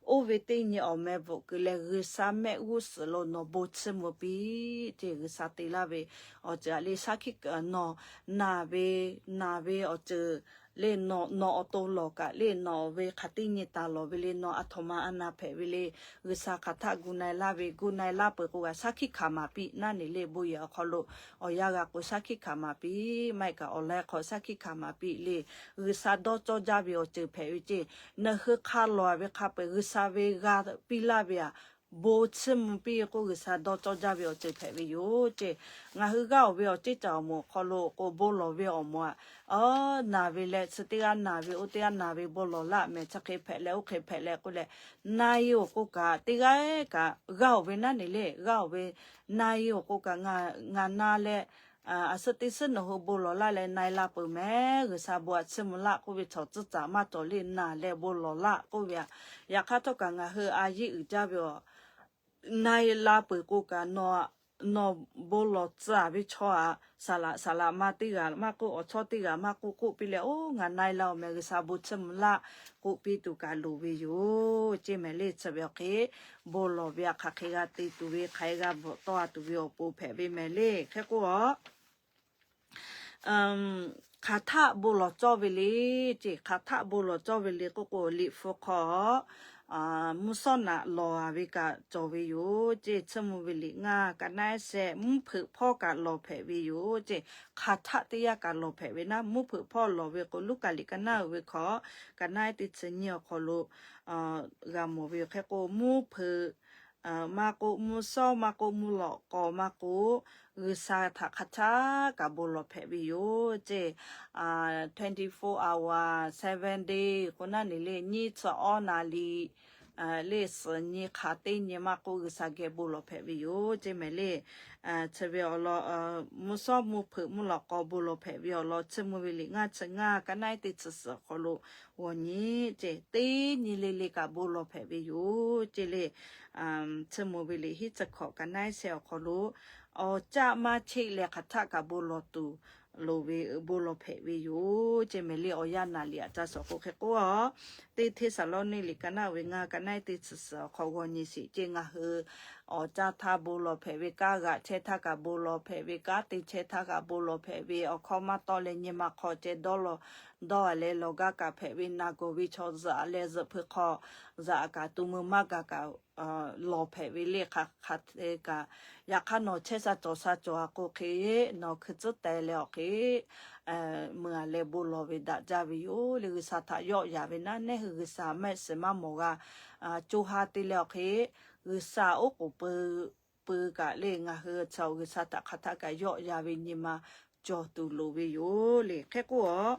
Oˇ ve teˇ nyi awˬ meh bvuhꞈ keu leh G'uiˬsha mehˆ g'uˇ suhˍ lo nawˬ bon chiˇ mvuh piˇ ceˇ. G'uiˬsha te laˇ ve awˬ ceuˬ a le shaˉ hkiˆ nawˬ naˬ ve, naˬ ve awˬ ceuˬ le nawˬ, nawˬ awˬ to lawˬ kaꞈ le nawˬ ve hk'aˬ teˇ nyi taˍ lawˬ ve le nawˬ aˬ htoꞈ ma a naˍ hpehꞈ ve le, G'uiˬsha hk'aˬ htaˆ gu na-e laˇ ve, gu na-e laˇ peuˬ k'o g'a shaˉ hkiˆ hkanˍ maˍ piˇ naˉ neˬ le bon yehˬ awˬ hk'aw lo awˬ yanˇ g'a k'o shaˉ hkiˆ hkanˍ maˍ piˇ, maˇ heˆ kaꞈ awˬ laiˉ hk'aw shaˉ hkiˆ hkanˍ maˍ piˇ le, G'uiˬsha dawˇ cawˇ jaˇ ve awˬ ceuˬ hpehꞈ ve ceˇ. Nawˬ hui hk'a lawˬ ve hk'a peu-eˬ G'uiˬsha ve g'a piˇ laˇ ve aꞈ, bon chiˇ mvuh piˇ k'oˆ G'uiˬsha dawˇ cawˇ jaˇ ve awˬ ceuˬ hpehꞈ ve yoˬ ceˇ. Ngaˬ hui g'aˇ oˬ ve awˬ ceˇ caˬ awˬ moˍ awˬ hk'aw lo k'o bon lawˬ ve awˬ moˍ aꞈ, naˬ ve leh chi teˇ g'aˇ naˬ ve oˇ teˇ g'aˇ naˬ ve bon lawˬ laˇ mehˍ, chi hk'e hpehꞈ leh oˇ hk'e hpehꞈ leh k'oˆ leh, na-e oˬ k'oˆ kaꞈ teˇ g'aˇ kaꞈ g'aˇ oˬ ve naˉ neˬ le, g'aˇ oˬ ve na-e oˬ k'oˆ kaꞈ ngaˬ na leh, aˬ suhˉ teˇ suhˉ nawˬ hui bon lawˬ laˇ leh na-e la peuˬ mehˍ, G'uiˬsha bon aꞈ chiˇ mvuh laˇ k'oˆ ve chaw tcuhˉ caˍ maˇ cawˬ le naˬ leh bon lawˬ laˇ k'oˆ ve aꞈ. Yaꞈ hk'aˇ htawˇ kaꞈ ngaˬ hui a yiˆ uiˍ jaˇ ve aˬ, na-e la peuˬ k'o kaꞈ nawˬ, nawˬ bon lawˬ tcuhˉ ve chaw aꞈ, saˍ laꞈ saˍ laꞈ ma teˇ g'aˇ maˇ k'oˆ, awˬ chawˇ teˇ g'aˇ maˇ k'oˆ, k'oˆ piˇ leh, oˇ ngaˬ na-e la-oˬ mehˍ, G'uiˬsha bon chiˇ mvuh laˇ k'oˆ piˇ tuˬ kaꞈ loˍ ve yoˬ ceˇ mehˍ le. Chi ve awˬ hk'e bon lawˬ ve aꞈ hk'aˬ hk'e g'a te tuˬ ve, hk'aˬ hk'e g'a bvuhꞈ tawˆ a tuˬ ve awˬ pon hpehꞈ ve mehˍ le. Hk'e k'o a hk'aˬ htaˆ bon lawˬ cawˇ ve le ceˇ, hk'aˬ htaˆ bon lawˬ cawˇ ve le k'oˆ k'o, liꞈ hpu hk'aw mvuhˇ shawˉ naꞈ lawˬ a ve kaꞈ cawˬ ve yoˬ ceˇ. Chiˇ mvuh ve liꞈ ngaˇ ka naˉ shehˆ, mvuhˇ hpeuꞈ hpawˇ kaꞈ lawˬ hpehꞈ ve yoˬ ceˇ. Hk'aˬ htaˆ teˇ yanˇ kaꞈ lawˬ hpehꞈ ve naˉ, mvuhˇ hpeuꞈ hpawˇ lawˬ ve k'o, Luˉkaꞈ liꞈ ka naˉ uiˍ ve hk'aw ka naˉ teˇ chi nyiˇ awˬ hk'aw lo g'a mawˬ ve yoˬ. Hk'e k'o mvuhˇ hpeuꞈ maˇ k'oˆ, mvuhˇ shawˉ maˇ k'oˆ, mvuhˇ lawꞈ k'aw maˇ k'oˆ, G'uiˬsha htaꞈ hk'aˬ htaˆ kaꞈ bon lawˬ hpehꞈ ve yoˬ ceˇ. Twenty four hour, seven day k'o naˉ neˬ le, nyiˇ chi awˉ na liꞈ le suhˍ nyi hk'aˬ teˇ nyi maˇ k'oˆ, G'uiˬsha geh bon lawˬ hpehꞈ ve yoˬ ceˇ mehˍ le. Chi ve awˬ lawn mvuhˇ shawˉ mvuhˇ hpeuꞈ mvuhˇ lawꞈ k'aw bon lawˬ hpehꞈ ve awˬ lawn, Chiˇ mvuh ve liꞈ ngaˇ chi ngaˇ ka naˉ teˇ chi suhˍ awˬ hk'aw lo g'aw nyi ceˇ, teˇ nyi le le kaꞈ bon lawˬ hpehꞈ ve yoˬ ceˇ le. Chiˇ mvuh ve liꞈ hiˉ chi hkawꞈ ka naˉ shehˆ awˬ hk'aw lo, awˬ caˆ maˇ cheˆ leh hk'aˬ htaˆ kaꞈ bon lawˬ tuˬ loˍ ve, bon lawˬ hpehꞈ ve yoˬ ceˇ mehˍ le. Awˬ yanˇ naˍ liꞈ aꞈ ca shawˍ k'o hk'e k'o a, teˇ Hteˇsaˍlawˇniˆ liꞈ ka naˉ uiˍ ve ngaˇ ka naˉ teˇ chi suhˍ awˬ hk'aw g'aw nyi sheˍ ceˇ. Ngaˬ hui awˬ caˇ htaˇ bon lawˬ hpehꞈ ve, kanˉ g'aꞈ chehˇ htaˇ kaꞈ bon lawˬ hpehꞈ ve, kanˉ te chehˇ htaˇ kaꞈ bon lawˬ hpehꞈ ve, awˬ hkawˇ maˇ tawˆ leh nyi ma hk'aw ceh dawˇ lawˬ dawˇ a leh lawˬ gaˇ kaꞈ hpehꞈ ve, naˬ gawˬ ve chaw zuhꞈ a leh zuhꞈ hpui hk'aw zuhꞈ a kaꞈ, tu mui maˇ gaˬ kaꞈ lawˬ hpehꞈ ve le hk'aˬ hk'aˬ te kaꞈ. Yaꞈ hk'aˇ nawˬ chehˇ sha cawˬ sha cawˬ a k'o hk'e, nawˬ hkui tcuhˉ teh leh awˬ hk'e mui a leh bon lawˬ ve daꞈ jaˇ ve yoˬ le. G'uiˬsha htaꞈ yawˆ yan ve naˉ, neˇ hui G'uiˬsha mehˆ shiˍ maˇ mawˬ g'a, co ha te leh awˬ hk'e, G'uiˬsha oˉ k'oˍ pui pui kaꞈ le ngaˬ hui chaw G'uiˬsha htaꞈ hk'aˬ htaˆ kaꞈ yawˆ yan ve nyi ma cawˬ tuˬ loˍ ve yoˬ le. Hk'e k'o a,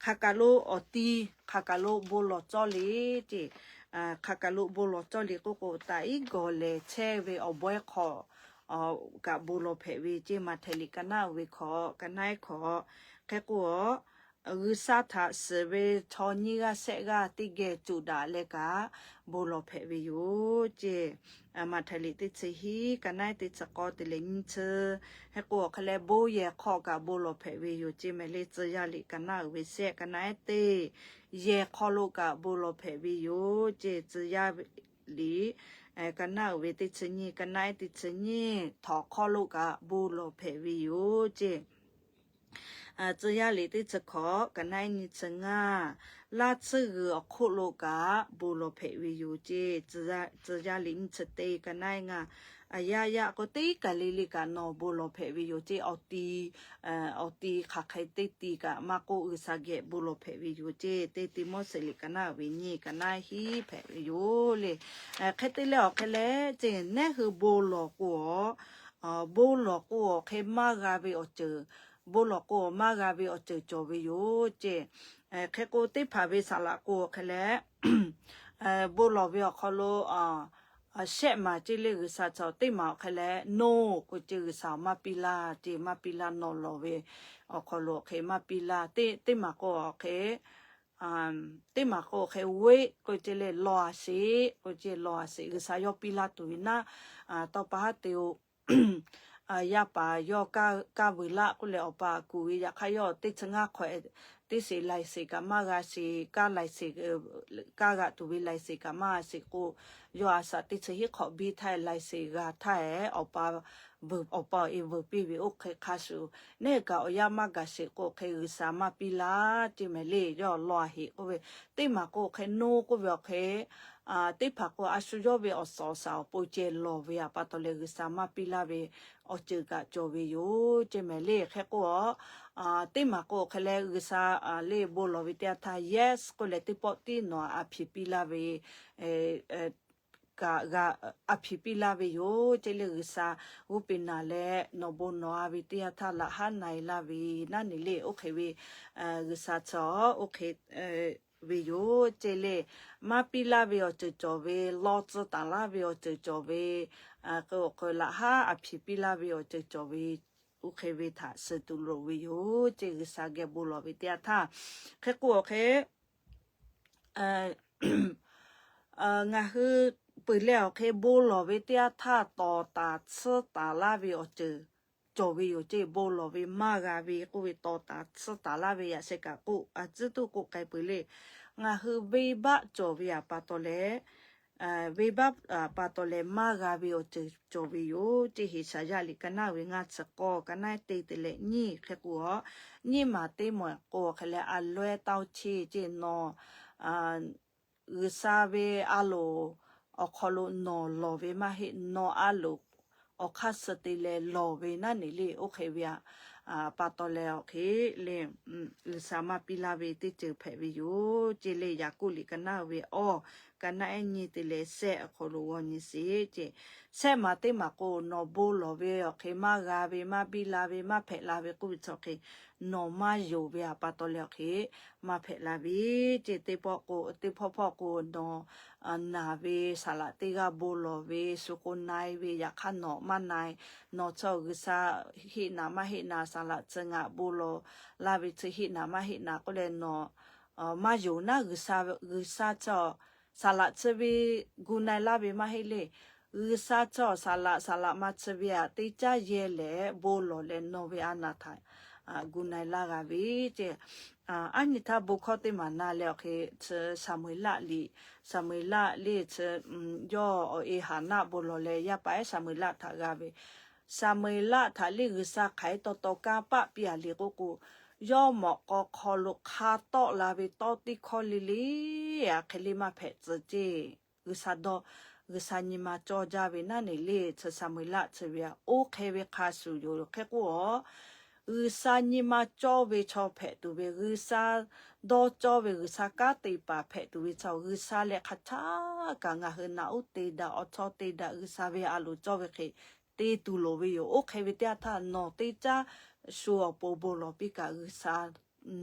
hk'aˬ kaˬ lo awˬ ti, hk'aˬ kaˬ lo bon lawˬ cawˇ le ceˇ. Hk'aˬ kaˬ lo bon lawˬ cawˇ le k'oˆ k'o, taꞈ iˉ gawˬ lehˬ chehˇ ve awˬ bawehˇ hk'aw kaꞈ bon lawˬ hpehꞈ ve ceˇ. Maꞈhtehˍ liꞈ ka naˉ uiˍ ve hk'aw ka naˉ hk'aw, hk'e k'o a, G'uiˬsha htaꞈ shiˍ ve chaw nyiˇ g'aˇ shehˆ g'aˇ teˇ geh cuˬ daꞈ leh kaꞈ bon lawˬ hpehꞈ ve yoˬ ceˇ. Maꞈhtehˍ liꞈ teˇ chi hiˉ ka naˉ teˇ chi k'awˇ te leh nyiˇ chi, hk'e k'o awˬ hk'e leh bon yehˬ hk'aw kaꞈ bon lawˬ hpehꞈ ve yoˬ ceˇ mehˍ le. Tcuh yaˇ liꞈ ka naˉ uiˍ ve shehˆ ka naˉ teˇ yehˬ hk'aw lo kaꞈ bon lawˬ hpehꞈ ve yoˬ ceˇ. Tcuh yaˇ liꞈ ka naˉ uiˍ ve teˇ chi nyiˇ ka naˉ teˇ chi nyiˇ htawnˍ hk'aw lo kaꞈ bon lawˬ hpehꞈ ve yoˬ ceˇ. Tcuh yaˇ liꞈ teˇ chi hkawꞈ ka naˉ nyiˇ chi ngaˇ, laˇ tsuhˇ g'uiˬ awˬ hk'oˆ lo kaꞈ bon lawˬ hpehꞈ ve yoˬ ceˇ. Tcuh yaˇ liꞈ nyiˇ chi teˇ ka naˉ ngaˇ, a yaˇ yaˇ k'o teˇ kaˬ le le kaꞈ nawˬ bon lawˬ hpehꞈ ve yoˬ ceˇ. Awˬ ti, awˬ ti hk'aˬ hk'e teˇ ti kaꞈ maˇ k'oˆ, G'uiˬsha geh bon lawˬ hpehꞈ ve yoˬ ceˇ. Teˇ Tiˆmoˉseˍ liꞈ ka naˉ uiˍ ve nyiˇ ka naˉ hiˉ hpehꞈ ve yoˬ le. Hk'e te leh awˬ hk'e leh ceˇ, neˇ hui bon lawˬ k'o a, bon lawˬ k'o awˬ hk'e maˇ g'a ve awˬ ceuˬ, bon lawˬ k'o maˇ g'a ve awˬ ceuˬ cawˬ ve yoˬ ceˇ. Hk'e k'o teˇ hpaˍ ve saˍ laꞈ k'o awˬ hk'e leh, bon lawˬ ve awˬ hk'aw lo shehˆ maˍ ceˇ le. G'uiˬsha chaw teˇ maˬ awˬ hk'e leh, noˬ k'o ceˇ, G'uiˬsha maˇ piˇ laˇ ceˇ, maˇ piˇ laˇ, nawˬ lawˬ ve awˬ hk'aw lo awˬ hk'e maˇ piˇ laˇ. Teˇ maˬ k'o awˬ hk'e, teˇ maˬ k'o awˬ hk'e, weˆ k'o ceˇ le, lawˬ a sheˍ k'o ceˇ, lawˬ a sheˍ, G'uiˬsha yawˇ piˇ laˇ tuˬ ve naˉ, tawˇ pa haˉ te-o. Yaˇ paˍ yawˇ kaˇ vuiˬ laˆ k'oˆ leh awˬ pa kuˬ ve, yaꞈ hk'aˇ yawˇ teˇ chi ngaˇ hk'awꞈ teˇ sheˍ laiˍ sheˍ kaꞈ maˇ g'a sheˍ, kaˇ laiˍ sheˍ, kaˇ g'aꞈ tuˬ ve laiˍ sheˍ kaꞈ maˇ g'a sheˍ k'o, yawˇ a shaꞈ teˇ chi hiˉ hk'awꞈ biˇ htaˇ laiˍ sheˍ g'a htaˇ e awˬ pa awˬ pa awˬ e vuiˬ piˇ ve oˇ hk'e hk'a shuˍ, neˇ kaꞈ awˬ yanˇ maˇ gaˬ sheˍ k'o hk'e G'uiˬsha maˇ piˇ laˇ ceˇ mehˍ le. Yawˇ law a heꞈ k'oˆ ve, teˇ maˬ k'o hk'e nawˇ k'oˆ ve awˬ hk'e, teˇ hpaˍ k'o a shu yawˇ ve awˬ suhˍ awˬ shaˍ awˬ pon ceh lawˬ ve a pa taw leh G'uiˬsha maˇ piˇ laˇ ve awˬ ceuˬ kaꞈ cawˬ ve yoˬ ceˇ mehˍ le. Hk'e k'o a, teˇ maˬ k'o hk'e leh G'uiˬsha le bon lawˬ ve teˇ yanˇ htaˇ yes k'oˆ leh teˇ pawˆ tiˉ nawˬ a hpiˍ piˇ laˇ ve kaꞈ g'a, a hpiˍ piˇ laˇ ve yoˬ ceˇ le. G'uiˬsha g'oˇ peꞈ naˍ leh nawˬ bon nawˬ a ve teˇ yanˇ htaˇ laꞈ haˉ na e laˇ ve naˉ neˬ le. Oˇ hk'e ve G'uiˬsha chaw oˇ hk'e ve yoˬ ceˇ le. Maˇ piˇ laˇ ve awˬ ceuˬ cawˬ ve, law tcuh taˍ laˇ ve awˬ ceuˬ cawˬ ve, k'o k'o laꞈ haˉ a hpiˍ piˇ laˇ ve awˬ ceuˬ cawˬ ve, oˇ hk'e ve htaꞈ suh tuˬ loˍ ve yoˬ ceˇ. G'uiˬsha geh bon lawˬ ve teˇ yanˇ htaˇ, hk'e k'o awˬ hk'e ngaˬ hui peuˬ leh awˬ hk'e bon lawˬ ve teˇ yanˇ htaˇ tawˍ taˍ tsuhˇ taˍ laˇ ve awˬ ceuˬ cawˬ ve yoˬ ceˇ. Bon lawˬ ve maˇ g'a ve k'oˆ ve tawˍ taˍ tsuhˇ taˍ laˇ ve yaꞈ sheh kaꞈ k'oˆ a tcuhˉ tuˬ k'oˆ k'ai peuˬ le. Ngaˬ hui venˇbaˆ cawˬ ve a pa taw leh, venˇbaˆ pa taw leh maˇ g'a ve awˬ ceuˬ cawˬ ve yoˬ ceˇ. Heˍsaˍyaˆ liꞈ ka naˉ ve ngaˇ chi k'awˇ ka naˉ te te leh nyiˇ hk'e k'o a, nyiˇ maˬ teˇ maˬ k'o hk'e leh a lawehˇ tawˇ cheˇ ceˇ nawˬ G'uiˬsha ve a loˍ awˬ hk'aw lo nawˬ lawˬ ve maˇ heˆ, nawˬ a loˍ awˬ hk'aˇ suh te leh lawˬ ve naˉ neˬ le. Oˇ hk'e ve a pa taw leh awˬ hk'e le G'uiˬsha maˇ piˇ laˇ ve teˇ ceuˬ hpehꞈ ve yoˬ ceˇ le. Yaˍkoˆ liꞈ ka naˉ ve awˇ ka naˉ ehˉ nyiˇ te leh shehˆ awˬ hk'aw lo g'aw nyi sheˍ ceˇ. Shehˆ maˬ teˇ maˬ k'o nawˬ bon lawˬ ve awˬ hk'e maˇ g'a ve, maˇ biˇ la ve, maˇ hpehꞈ la ve k'oˆ ve chaw hk'e nawˬ maˇ yonˍ ve a pa taw leh awˬ hk'e maˇ hpehꞈ la ve ceˇ. Teˇ pawˆ k'o, teˇ hpawˇ hpawˇ k'o nawˬ naˬ ve saˍ laꞈ teˇ g'aˇ bon lawˬ ve shu k'o na e ve, yaꞈ hk'aˇ nawˬ maˇ na e. Nawˬ chi G'uiˬsha heˆ naˍ maˇ heˆ naˍ, saˍ laꞈ chi ngaˬ bon lawˬ laˇ ve chi heˆ naˍ maˇ heˆ naˍ k'oˆ leh nawˬ maˇ yonˍ naˉ, G'uiˬsha, G'uiˬsha chi saˍ laꞈ chi ve gu na e laˇ ve maˇ heˆ le. G'uiˬsha chi saˍ laꞈ, saˍ laꞈ ma chi ve aꞈ teˇ caˉ yehˇ leh bon lawˬ leh nawˬ ve a naˬ htaꞈ gu na e laˇ g'a ve ceˇ. Aˉ nyi htaˇ bon hkawˇ teˇ maˬ na leh awˬ hk'e chi Saˍmo-eˍlaˆ liꞈ, Saˍmo-eˍlaˆ le chi yawˇ awˬ e Haˍnaˆ bon lawˬ leh yaˇ paˍ ehˉ Saˍmo-eˍlaˆ htaꞈ g'a ve, Saˍmo-eˍlaˆ htaꞈ le G'uiˬsha hk'aˬ hk'e taw taw kanˇ paˆ piˇ a le k'oˆ k'o, yawˇ mawꞈ k'aw hk'aw lo hk'a tawˆ la ve tawˇ teˇ hkawˇ le le a hk'e le maˇ hpehꞈ tcuh ceˇ. G'uiˬsha dawˇ, G'uiˬsha nyi ma cawˇ jaˇ ve naˉ neˬ le chi Saˍmo-eˍlaˆ chi ve aꞈ oˇ hk'e ve hk'a shuˍ yoˬ. Hk'e k'o a, G'uiˬsha nyi ma cawˇ ve chaw hpehꞈ tuˬ ve, G'uiˬsha dawˇ cawˇ ve, G'uiˬsha kanˉ te paˍ hpehꞈ tuˬ ve chaw, G'uiˬsha leh hk'aˬ htaˇ kaꞈ ngaˬ hui naꞈ uˉ te daꞈ, awˬ chawˇ te daꞈ, G'uiˬsha ve a loˍ cawˇ ve hk'e te tuˬ loˍ ve yoˬ. Oˇ hk'e ve teˇ yanˇ htaˇ nawˬ teˇ caˉ shu awˬ pon bon lawˬ piˇ kaꞈ G'uiˬsha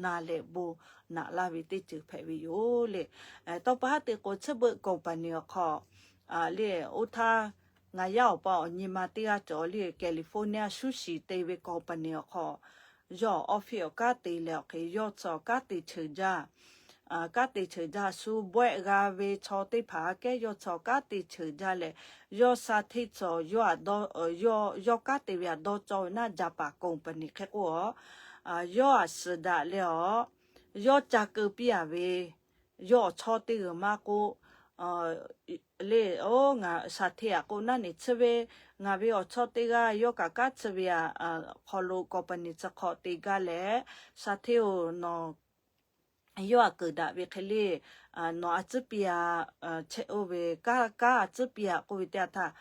na leh bon naꞈ laˇ ve teˇ ceuˬ hpehꞈ ve yoˬ le. Tawˇ pa haˉ te k'o, chi beuꞈ company awˬ hk'aw le, oˇ htaˇ ngaˬ yaˇ awˬ pa awˬ nyi ma teˇ g'aˇ cawˬ le, California shuˉ shiˍ te ve company awˬ hk'aw yawˇ office awˬ kanˉ te leh awˬ hk'e yawˇ chi kanˉ te cheuˬ jaˇ. Kanˉ te cheuˬ jaˇ, shu bawehˆ g'a ve chaw teˇ hpaˍ aꞈ kehˉ yawˇ chi kanˉ te cheuˬ jaˇ leh, yawˇ sha hteˇ cawˬ yawˇ aꞈ dawˇ, yawˇ kanˉ te ve aꞈ dawˇ cawˇ ve naˉ, jaˇ paˍ company hk'e k'o a, yawˇ aꞈ suhˍ daꞈ leh awˬ, yawˇ ca keu piˇ a ve, yawˇ awˬ chawˇ teˇ g'uiˬ maˇ k'oˆ le, oˇ ngaˬ sha hteˇ aꞈ k'o naˉ neˬ chi ve ngaˬ ve awˬ chawˇ teˇ g'aˇ yawˇ kaꞈ kanˉ chi ve aꞈ hk'aw lo company chi hk'aw te gaˇ leh, sha hteˇ-oˬ nawˬ yawˇ aꞈ keunˍ daꞈ ve hk'e le, nawˬ a tcuhˉ piˇ a, chehˇ oˇ ve kanˉ a tcuhˉ piˇ a k'oˆ ve teˇ yanˇ htaˇ,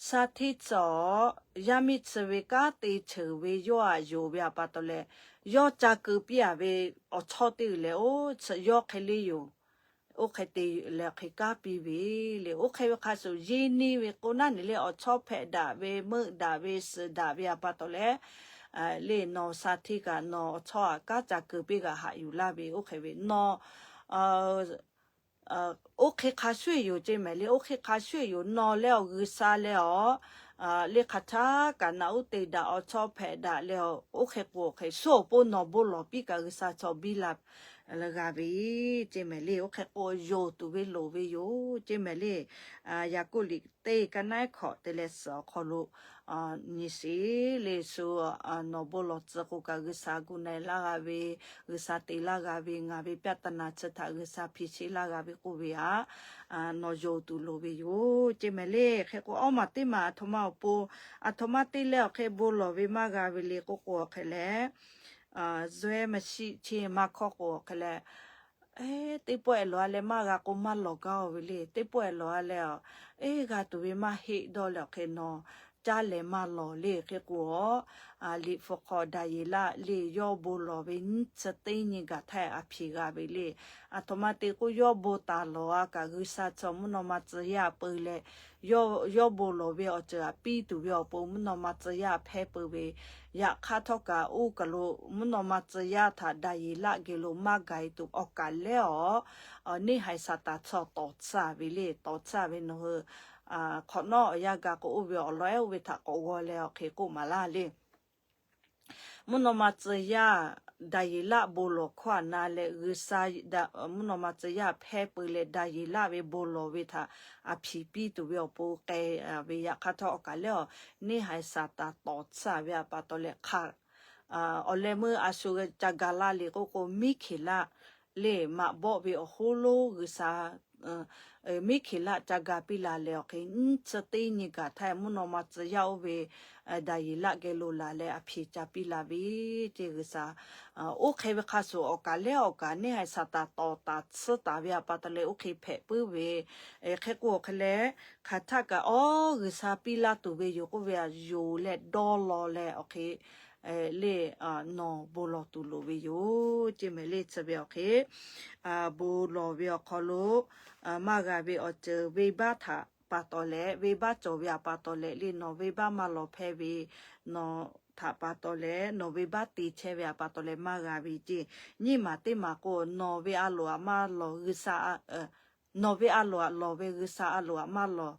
sha hteˇ cawˬ yaˇ miˇ chi ve kanˉ te cheuˬ ve yawˇ aꞈ yonˍ ve a pa taw leh, yawˇ ca keu piˇ a ve awˬ chawˇ teˇ g'uiˬ lehˬ, oˇ chi yawˇ hk'e le yoˬ. Oˇ hk'e te leh hk'e kanˉ piˇ ve le. Oˇ hk'e ve hk'a shuˍ yeˇ neˇ ve k'o naˉ neˬ le, awˬ chawˇ hpehꞈ daꞈ ve, meuˆ daꞈ ve, suhˍ daꞈ ve a pa taw leh, le nawˬ sha hteˇ kaꞈ nawˬ awˬ chawˇ aꞈ kanˉ ca keu piˇ g'a haꞈ yuˬ laˇ ve oˇ hk'e ve nawˬ oˇ hk'e hk'a shuˍ yoˬ ceˇ mehˍ le. Oˇ hk'e hk'a shuˍ yoˬ. Nawˬ leh awˬ G'uiˬsha leh awˬ le hk'aˬ htaˇ kaꞈ naꞈ uˉ te daꞈ, awˬ chawˇ hpehꞈ daꞈ leh awˬ, oˇ hk'e k'o hk'e shu awˬ pon nawˬ bon lawˬ piˇ kaꞈ G'uiˬsha chaw biˇ la g'a ve ceˇ mehˍ le. Oˇ hk'e k'o, yonˍ tuˬ ve loˍ ve yoˬ ceˇ mehˍ le. Yaˍkoˆ liꞈ teˇ ka naˉ hkawꞈ te leh suhˍ awˬ hk'aw lo nyi sheˍ le. Shu nawˬ bon lawˬ tcuh k'o kaꞈ, G'uiˬsha gu na-e laˇ g'a ve, G'uiˬsha te laˇ g'a ve, ngaˬ ve ပြဿနာ chi htaꞈ G'uiˬsha ဖြေရှင်း laˇ g'a ve k'oˆ ve htaꞈ nawˬ yonˍ tuˬ loˍ ve yoˬ ceˇ mehˍ le. Hk'e k'o, awˇ maˬ teˇ maˬ aˬ htoꞈ ma awˬ pon, aˬ htoꞈ ma te leh awˬ hk'e bon lawˬ ve maˇ g'a ve le k'oˆ k'o, awˬ hk'e leh zuhˇ maˇ shiˆ chi maˇ hkawˇ k'o, awˬ hk'e leh teˇ pawˆ ehˍ lawˬ-a leh maˇ g'a k'o, maˇ lawˬ gaˇ-oˬ ve le. Teˇ pawˆ ehˍ lawˬ-a leh, eˇ g'a tuˬ ve maˇ heˆ dawˇ leh awˬ hk'e nawˬ caˇ lehˬ maˇ lawˬ le. Hk'e k'o, liꞈ hpu hk'aw Daˍyeˍlaˆ le yawˇ bon lawˬ ve nyiˇ chi teˇ nyi gaˬ htaˇ aˬ hpiˍ g'a ve le. Aˬ htoꞈ ma te k'o, yawˇ bon taˍ lawˬ-a kaꞈ, G'uiˬsha chi mvuhˇ naw ma tcuh yaˇ peu leh, yawˇ bon lawˬ ve awˬ ceuˬ aꞈ piˇ tuˬ ve awˬ pon mvuhˇ naw ma tcuh yaˇ hpehˇ peu ve. Yaꞈ hk'aˇ htawˇ kaꞈ, oˇ kaˬ lo mvuhˇ naw ma tcuh yaˇ htaꞈ Daˍyeˍlaˆ geh lo maˇ gaˬ-e tuˬ awˬ kaˬ lehˬ awˬ, neˇ haiˬ Saˍtanˍ chi tawˍ tsuhˇ ve le. Tawˍ tsuhˇ ve nawˬ hui hk'awꞈ nawˉ awˬ yanˇ gaˬ k'o, oˇ ve awˬ lawn ehˉ oˇ ve htaꞈ k'awꞈ g'aw leh awˬ hk'e k'oˆ maˍ laˇ le. Mvuhˇ naw ma tcuh yaˇ Daˍyeˍlaˆ bon lawˬ hkawˇ aꞈ na leh, G'uiˬsha mvuhˇ naw ma tcuh yaˇ hpehˇ peu leh Daˍyeˍlaˆ ve bon lawˬ ve htaꞈ aˬ hpiˍ piˇ tuˬ ve awˬ pon k'ai ve. Yaꞈ hk'aˇ htawˇ awˬ kaˬ lehˬ awˬ, neˇ haiˬ Saˍtanˍ tawˍ tsuhˇ ve pa taw leh hk'a awˬ leh meuˇ a shu ca gaˬ la le k'oˆ k'o, Miˉhkeˍlaˆ le maꞈ bawˆ ve awˬ hoˉ lonˉ G'uiˬsha Miˉhkeˍlaˆ ca gaˬ piˇ la leh awˬ hk'e, nyiˇ chi teˇ nyi gaˬ htaˇ mvuhˇ naw ma tcuh yaˇ oˇ ve Daˍyeˍlaˆ geh lo laˬ leh aˬ hpiˍ ca piˇ la ve ceˇ. G'uiˬsha oˇ hk'e ve hk'a shuˍ awˬ kaˬ lehˬ awˬ kaˬ neˇ haiˬ Saˍtanˍ tawˍ taˍ tsuhˇ taˍ ve pa taw leh oˇ hk'e hpehꞈ puiˉ ve. Hk'e k'o awˬ hk'e leh, hk'aˬ htaˆ kaꞈ awˬ G'uiˬsha piˇ laˇ tuˬ ve yoˬ k'oˆ ve aꞈ yonˍ leh dawˇ law leh awˬ hk'e le nawˬ bon lawˬ tuˬ loˍ ve yoˬ ceˇ mehˍ le. Chi ve awˬ hk'e bon lawˬ ve awˬ hk'aw lo maˇ g'a ve awˬ ceuˬ venˇbaˆ htaꞈ pa taw leh, venˇbaˆ cawˬ ve pa taw leh le, nawˬ venˇbaˆ maˇ lawˬ hpehˇ ve, nawˬ htaꞈ pa taw leh nawˬ venˇbaˆ te chehˇ ve pa taw leh maˇ g'a ve ceˇ. Nyiˇ maˬ teˇ maˬ k'o, nawˬ ve a loˍ aꞈ maˇ lawˬ G'uiˬsha nawˬ ve a loˍ aꞈ lawˬ ve G'uiˬsha a loˍ aꞈ maˇ lawˬ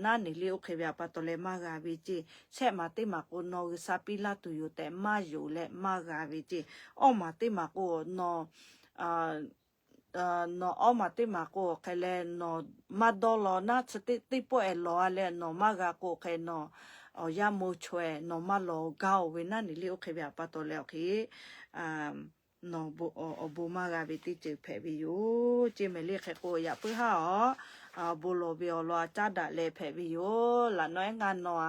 naˉ neˬ le, oˇ hk'e ve pa taw leh maˇ g'a ve ceˇ. Shehˆ maˬ teˇ maˬ k'o, nawˬ G'uiˬsha piˇ laˇ tuˬ yoˬ tehꞈ maˇ yonˍ leh maˇ g'a ve ceˇ. Awˇ maˬ teˇ maˬ k'o, nawˬ nawˬ awˇ maˬ teˇ maˬ k'o awˬ hk'e leh nawˬ maˇ dawˇ law naˉ, chi teˇ pawˆ ehˍ lawˬ-a leh nawˬ maˇ g'a k'o awˬ hk'e nawˬ awˬ yanˇ mo chaweh nawˬ maˇ lawˬ gaˇ-oˬ ve naˉ neˬ le, oˇ hk'e ve pa taw leh awˬ hk'e nawˬ awˬ bon maˇ g'a ve teˇ ceuˬ hpehꞈ ve yoˬ ceˇ mehˍ le. Hk'e k'o yaꞈ puiˉ haˉ awˬ bon lawˬ ve awˬ lawn aꞈ caˉ daꞈ leh hpehꞈ ve yoˬ. Laꞈ nawˉ ehˉ ngaˇ nawˬ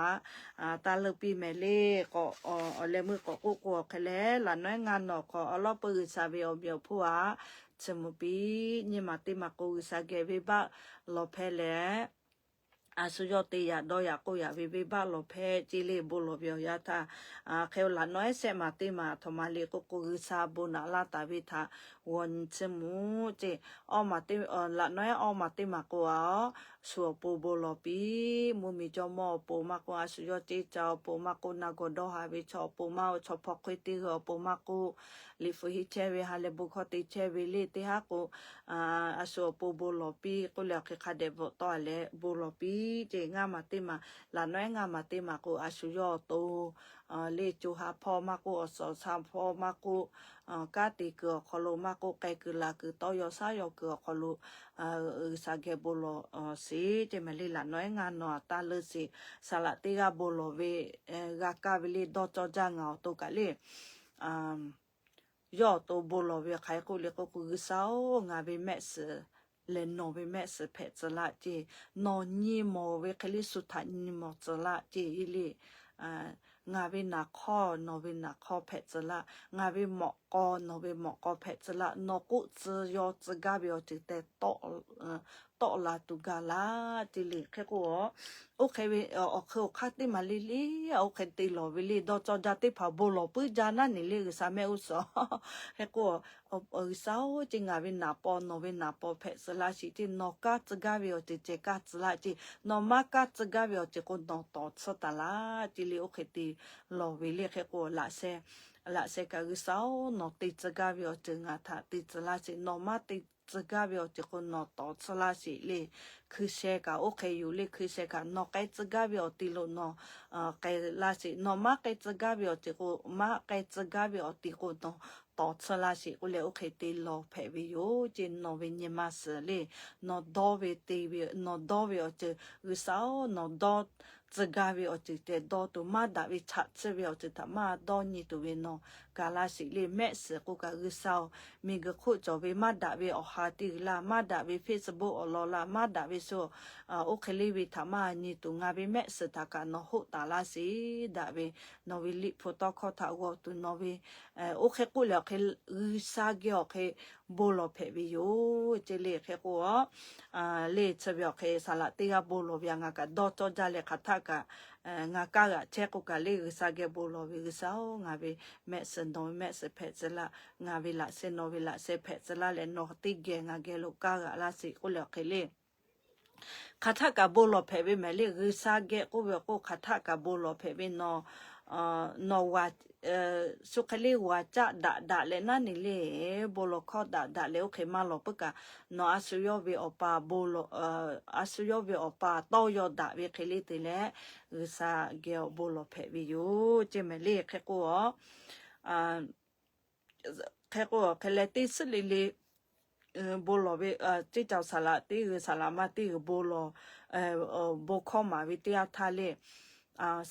aꞈ taˇ leuˆ piˇ mehˍ le. K'awꞈ awˬ leh meuˇ k'awꞈ k'oˆ k'o awˬ hk'e leh, laꞈ nawˉ ehˉ ngaˇ nawˬ hk'aw awˬ lawˉ peuˇ G'uiˬsha ve awˬ meꞈ awˬ hponˇ aꞈ chi mvuh piˇ. Nyiˇ maˬ teˇ maˬ k'o, G'uiˬsha geh venˇbaˆ lawˬ hpehˇ leh a shu yawˇ te yaꞈ dawˇ yaꞈ k'oˆ yaꞈ ve venˇbaˆ lawˬ hpehˇ ceˇ le. Bon lawˬ ve awˬ yanˇ htaˇ, hk'e laꞈ nawˉ ehˉ shehˆ maˬ teˇ maˬ aˬ htoꞈ ma le k'oˆ k'o, G'uiˬsha bon naꞈ laˇ taˍ ve htaꞈ g'aw nyi chi mvuh ceˇ. Awˇ maˬ teˇ, laꞈ nawˉ ehˉ awˇ maˬ teˇ maˬ k'o aꞈ, shu awˬ pon bon lawˬ piˇ. Mvuhˇmiˬ jawˇmawˇ awˬ pon maˇ k'oˆ, a shu yawˇ ceˇ ca awˬ pon maˇ k'oˆ, na gawˬ dawˇ haˍ ve chaw awˬ pon maˇ k'oˆ, chaw hpaw hk'oˆ teˇ g'aˇ awˬ pon maˇ k'oˆ, liꞈ hpu henˇ chehˇ ve ha lehˬ bon hkawˇ te chehˇ ve le teˇ haˉ k'o, a shu awˬ pon bon lawˬ piˇ k'oˆ leh awˬ hk'e hk'a dehꞈ bvuhꞈ tawˆ leh bon lawˬ piˇ ceˇ. Ngaˇ maˬ teˇ maˬ, laꞈ nawˉ ehˉ ngaˇ maˬ teˇ maˬ k'o, a shu yawˇ awˬ to le co ha hpawˇ maˇ k'oˆ, awˬ suhˍ awˬ shaˍ hpawˇ maˇ k'oˆ, kanˉ te kuiˬ awˬ hk'aw lo maˇ k'oˆ, k'ai kuiˬ laˬ kuiˬ tawˇ yaw shaˉ yaw kuiˬ awˬ hk'aw lo G'uiˬsha geh bon lawˬ sheˍ ceˇ mehˍ le. Laꞈ nawˉ ehˉ ngaˇ nawˬ aꞈ taˇ leuˆ sheˍ. Saˍ laꞈ teˇ g'aˇ bon lawˬ ve g'a kaˇ ve le, dawˇ cawˇ jaˇ ngaˬ awˬ to kaꞈ le. Yawˇ awˬ to bon lawˬ ve hk'aˬ hk'e k'oˆ le k'oˆ k'o, G'uiˬsha-oˬ, ngaˬ ve mehˆ shiˍ lehˬ nawˬ ve mehˆ shiˍ hpehꞈ tcuh laˇ ceˇ. Nawˬ nyi mawˬ ve hk'e le shu htaꞈ nyi mawˬ tcuh laˇ ceˇ le. Ngaˬ ve naˍ hk'awˇ nawˬ ve naˍ hk'awˇ hpehꞈ tcuh laˇ. Ngaˬ ve mawꞈ k'aw nawˬ ve mawꞈ k'aw hpehꞈ tcuh laˇ. Nawˬ k'oˆ tcuh yaw tcuh gaˇ ve awˬ ceuˬ tehꞈ tawˆ la tuˬ gaˇ laˇ ceˇ le. Hk'e k'o, oˇ hk'e ve awˬ hk'e awˬ hk'aˇ teˇ maˬ le le, oˇ hk'e te lawˬ ve le. Dawˇ cawˇ jaˇ teˇ hpaˍ bon lawˬ puiˉ jaˇ naˉ neˬ le, G'uiˬsha mehˆ g'uˇ suhˍ. Hk'e k'o, G'uiˬsha-oˬ ceˇ, ngaˬ ve naˍ paw nawˬ ve naˍ paw hpehꞈ tcuh laˇ sheˍ ceˇ. Nawˬ kaˇ tcuh gaˇ ve awˬ ceuˬ ceh kaˇ tcuh laˇ ceˇ. Nawˬ maˇ kaˇ tcuh gaˇ ve awˬ ceuˬ k'o nawˬ tawˍ tsuhˇ taˍ laˇ ceˇ le. Oˇ hk'e te lawˬ ve le. Hk'e k'o, laꞈ sheh kaꞈ, G'uiˬsha-oˬ, nawˬ te tcuh gaˇ ve awˬ ceuˬ ngaˬ htaꞈ te tcuh laˇ sheˍ. Nawˬ maˇ te tcuh gaˇ ve awˬ ceuˬ k'o nawˬ tawˍ tsuhˇ laˇ sheˍ le. Hkui sheh kaꞈ oˇ hk'e yoˬ le. Hkui sheh kaꞈ nawˬ k'ai tcuh gaˇ ve awˬ ti lo nawˬ k'ai laˇ sheˍ. Nawˬ maˇ k'ai tcuh gaˇ ve awˬ ceuˬ k'o, maˇ k'ai tcuh gaˇ ve awˬ ti k'o nawˬ tawˍ tsuhˇ laˇ sheˍ k'oˆ leh, oˇ hk'e te lawˬ hpehꞈ ve yoˬ. Ceˇ, nawˬ ve nyi ma suhˍ le, nawˬ dawˇ ve te ve, nawˬ dawˇ ve awˬ ceuˬ, G'uiˬsha-oˬ, nawˬ dawˇ tcuh gaˇ ve awˬ ceuˬ tehꞈ dawˇ tuˬ, maˇ daꞈ ve chaꞈ tsuhˇ ve awˬ ceuˬ htaꞈ maˇ dawˇ nyi tuˬ ve nawˬ gaˬ laˇ sheˍ le. Mehˆ suhˍ k'oˆ kaꞈ, G'uiˬsha-oˬ, miˬguiˬ hk'oˆ cawˬ ve maˇ daꞈ ve awˬ ha teˇ g'uiˬ laˇ, maˇ daꞈ ve Facebook awˬ lawn laˇ, maˇ daꞈ ve shu, oˇ hk'e le ve htaꞈ maˇ nyi tuˬ, ngaˬ ve mehˆ suhˍ htaꞈ kaꞈ nawˬ hoˆ taˍ laˇ sheˍ. Daꞈ ve nawˬ ve liꞈ hpu tawˇ hkawˇ htaꞈ g'aw tuˬ nawˬ ve, oˇ hk'e k'oˆ leh awˬ hk'e, G'uiˬsha geh awˬ hk'e bon lawˬ hpehꞈ ve yoˬ. Ceˇ, le hk'e k'o, le chi ve awˬ hk'e saˍ laꞈ teˇ g'aˇ bon lawˬ ve htaꞈ ngaˬ kaꞈ dawˇ cawˇ jaˇ leh, hk'aˬ htaˆ kaꞈ ngaˬ kaˇ g'aꞈ chehˇ k'oˆ kaꞈ le, G'uiˬsha geh bon lawˬ ve, G'uiˬsha-oˬ, ngaˬ ve mehˆ suhˍ nawˬ ve mehˆ suhˍ hpehꞈ tcuh laˇ, ngaˬ ve laꞈ sheh nawˬ ve laꞈ sheh hpehꞈ tcuh laˇ leh, nawˬ teˇ geh ngaˬ geh lo kaˇ g'aꞈ laˇ sheˍ k'oˆ leh awˬ hk'e le. Hk'aˬ htaˆ kaꞈ bon lawˬ hpehꞈ ve mehˍ le. G'uiˬsha geh k'oˆ ve awˬ k'o, hk'aˬ htaˆ kaꞈ bon lawˬ hpehꞈ ve nawˬ, nawˬ, shu hk'e le g'aꞈ caˆ daꞈ daꞈ leh naˉ neˬ le, bon lawˬ hkawˇ daꞈ daꞈ leh oˇ hk'e maˇ lawˬ puiˉ kaꞈ, nawˬ a shu yawˇ ve awˬ pa bon lawˬ, a shu yawˇ ve awˬ pa tawˇ yaw daꞈ ve hk'e le te leh, G'uiˬsha geh awˬ bon lawˬ hpehꞈ ve yoˬ. Ceˇ, mehˍ le hk'e k'o, hk'e k'o hk'e leh teˇ suhˉ le le bon lawˬ ve, teˇ caoˬ saˍ laꞈ teˇ g'uiˬ, saˍ laꞈ ma teˇ g'uiˬ bon lawˬ, bon hkawˇ maˍ ve teˇ yanˇ htaˇ le,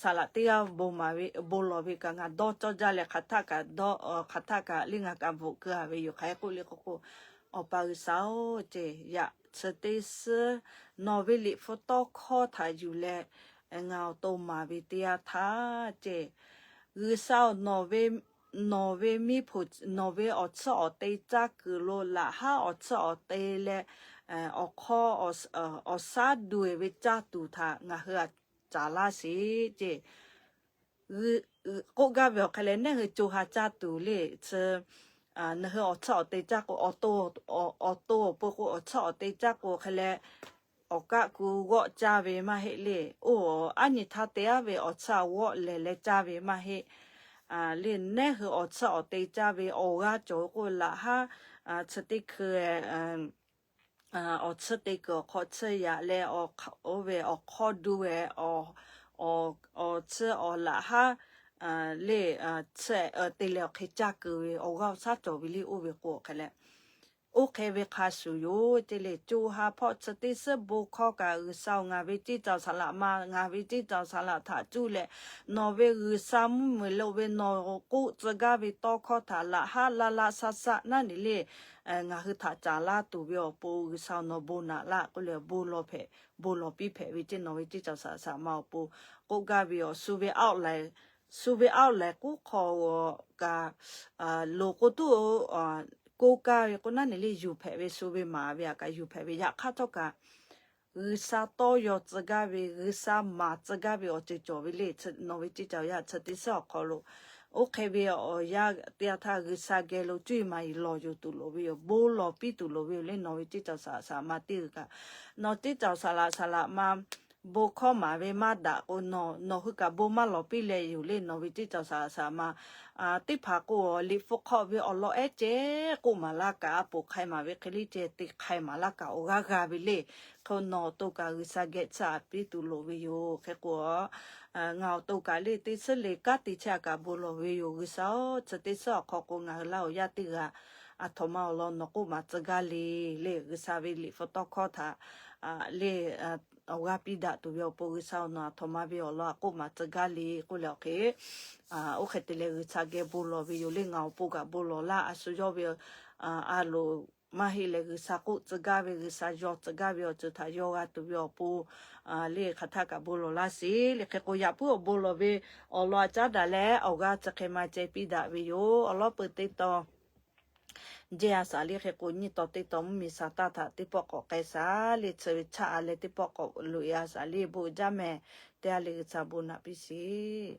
saˍ laꞈ teˇ g'aˇ bon maˍ ve, bon lawˬ ve kaꞈ ngaˬ dawˇ cawˇ jaˇ leh, hk'aˬ htaˆ kaꞈ dawˇ, hk'aˬ htaˆ kaꞈ le ngaˬ kaꞈ bvuhꞈ keu a ve yoˬ. Hk'aˬ hk'e k'oˆ le k'o k'o, Awˬ pa G'uiˬsha-oˬ, ceˇ, yaꞈ chi teˇ suhˉ nawˬ ve liꞈ hpu tawˇ hkawˇ htaꞈ yuˬ leh ngaˬ awˬ to maˍ ve teˇ yanˇ htaˇ ceˇ, G'uiˬsha-oˬ, nawˬ ve, nawˬ ve miˇ hpu, nawˬ ve awˬ tsuhˇ awˬ te caˇ kuiˬ lo laꞈ haˉ awˬ tsuhˇ awˬ te leh, awˬ hk'aw, awˬ shaˉ du-e ve caˇ tuˬ htaꞈ ngaˬ hui htaꞈ caˍ laˇ sheˍ ceˇ. K'oˆ gaˇ ve awˬ hk'e leh, neˉ hui co ha caˇ tuˬ le chi, nawˬ hui awˬ tsuhˇ awˬ te caˇ k'o, awˬ to awˬ pon k'o awˬ tsuhˇ awˬ te caˇ k'o hk'e leh, awˬ kaˆ ku g'awˆ caˇ ve maˇ heˆ le. Oˇ, aˉ nyi htaˇ te aˉ ve awˬ tsuhˇ g'awˆ lehˬ leh caˇ ve maˇ heˆ. Le neˉ hui awˬ tsuhˇ awˬ te caˇ ve awˬ g'aˇ cawˬ k'o laꞈ haˉ chi teˇ hkui awˬ tsuhˇ te kuiˬ awˬ hk'aw tsuhˇ yaꞈ leh, oˇ ve awˬ hk'aw du-e awˬ tsuhˇ awˬ laꞈ haˉ le tsuhˇ te leh awˬ hk'e caˇ kuiˬ ve awˬ g'aˇ shaˉ cawˬ ve le. Oˇ ve k'o hk'e leh, oˇ hk'e ve hk'a shuˍ yoˬ ceˇ le. Co ha hpawˇ chi teˇ suhˉ bon hkawˇ kaꞈ, G'uiˬsha-oˬ, ngaˬ ve ceˇ caoˬ saˍ laꞈ ma, ngaˬ ve ceˇ caoˬ saˍ laꞈ htaꞈ cuˇ leh, nawˬ ve G'uiˬsha mvuhˇmiˬ lo ve nawˬ k'oˆ tcuh gaˇ ve tawˇ hkawˇ htaꞈ laꞈ haˉ laˇ laˇ shaˉ shaˉ naˉ neˬ le ngaˬ hui htaꞈ caˍ laˇ tuˬ ve awˬ pon G'uiˬsha nawˬ bon naꞈ laˇ k'oˆ leh bon lawˬ hpehꞈ, bon lawˬ piˇ hpehꞈ ve ceˇ. Nawˬ ve ceˇ caoˬ saˍ laꞈ ma awˬ pon k'oˆ gaˇ ve awˬ shu ve aˉ laꞈ, shu ve aˉ laꞈ k'oˆ hk'aw kaꞈ loˍ k'o tuˬ, k'oˆ gaˇ ve k'o naˉ neˬ le yuˬ hpehꞈ ve, shu ve maˍ ve htaꞈ kaꞈ yuˬ hpehꞈ ve. Yaꞈ hk'aˇ htawˇ kaꞈ G'uiˬsha tawˇ yaw tcuh gaˇ ve, G'uiˬsha maˍ tcuh gaˇ ve awˬ ceuˬ cawˬ ve le. Nawˬ ve ceˇ caoˬ yaˇ chi teˇ suhˉ awˬ hk'aw lo oˇ hk'e ve awˬ yanˇ teˇ yanˇ htaˇ G'uiˬsha geh lo cuˇ yiˍ maˍ yiˍ lawˬ yuˬ tuˬ loˍ ve yoˬ. Bon lawˬ piˇ tuˬ loˍ ve yoˬ le. Nawˬ ve ceˇ caoˬ saˍ laꞈ ma teˇ g'uiˬ kaꞈ, nawˬ ceˇ caoˬ saˍ laꞈ saˍ laꞈ ma bon hkawˇ maˍ ve maˇ daꞈ k'o, nawˬ hui kaꞈ bon maˇ lawˬ piˇ leh yoˬ le. Nawˬ ve ceˇ caoˬ saˍ laꞈ saˍ laꞈ ma teˇ hpaˍ k'o, liꞈ hpu hk'aw ve awˬ lawn ehˉ ceh k'oˆ maˍ laˇ kaꞈ, a poˍ hk'ai maˍ ve hk'e le ceh te hk'ai maˍ laˇ kaꞈ awˬ g'aˇ g'a ve le. Hk'e nawˬ awˬ to kaꞈ G'uiˬsha geh tsuhˇ a piˇ tuˬ loˍ ve yoˬ. Hk'e k'o, ngaˬ awˬ to kaꞈ le teˇ suhˉ le kanˉ te chehˇ a kaꞈ bon lawˬ ve yoˬ. G'uiˬsha-oˬ, chi teˇ suhˉ awˬ hk'aw k'o ngaˬ hui laˇ awˬ yaˇ teˇ g'aˇ aˬ htoꞈ ma awˬ lawn nawˬ k'oˆ maˍ tcuh gaˇ le. Le G'uiˬsha ve liꞈ hpu tawˇ hkawˇ htaꞈ le awˬ g'aˇ piˇ daꞈ tuˬ ve awˬ pon G'uiˬsha-oˬ, nawˬ aˬ htoꞈ ma ve awˬ lawn a k'oˆ maˍ tcuh gaˇ le k'oˆ leh awˬ hk'e, oˇ hk'e te leh G'uiˬsha geh bon lawˬ ve yoˬ le. Ngaˬ awˬ pon kaꞈ bon lawˬ laˇ. A shu yawˇ ve a loˍ maˇ heˆ leh G'uiˬsha k'oˆ tcuh gaˇ ve, G'uiˬsha yaw tcuh gaˇ ve awˬ ceuˬ htaꞈ yaw g'a tuˬ ve awˬ pon le hk'aˬ htaˆ kaꞈ bon lawˬ laˇ sheˍ. Le hk'e k'o yaꞈ puiˉ awˬ bon lawˬ ve awˬ lawn a caˉ daꞈ leh awˬ g'aˇ chi hk'e ma ceh piˇ daꞈ ve yoˬ. Awˬ lawˉ peuˬ teˇ tawn jehˇ a shaˍ le hk'e k'o, nyiˇ tawn teˇ tawn mvuhˇmiˬ shaˍ taˇ htaꞈ teˇ pawˆ k'awꞈ k'ai shaˍ le, chi ve chaˆ a leh teˇ pawˆ k'awꞈ loꞈ e a shaˍ le. Bon jaˇ mehˍ. Teˇ g'aˇ le G'uiˬsha bon naꞈ piˇ sheˍ.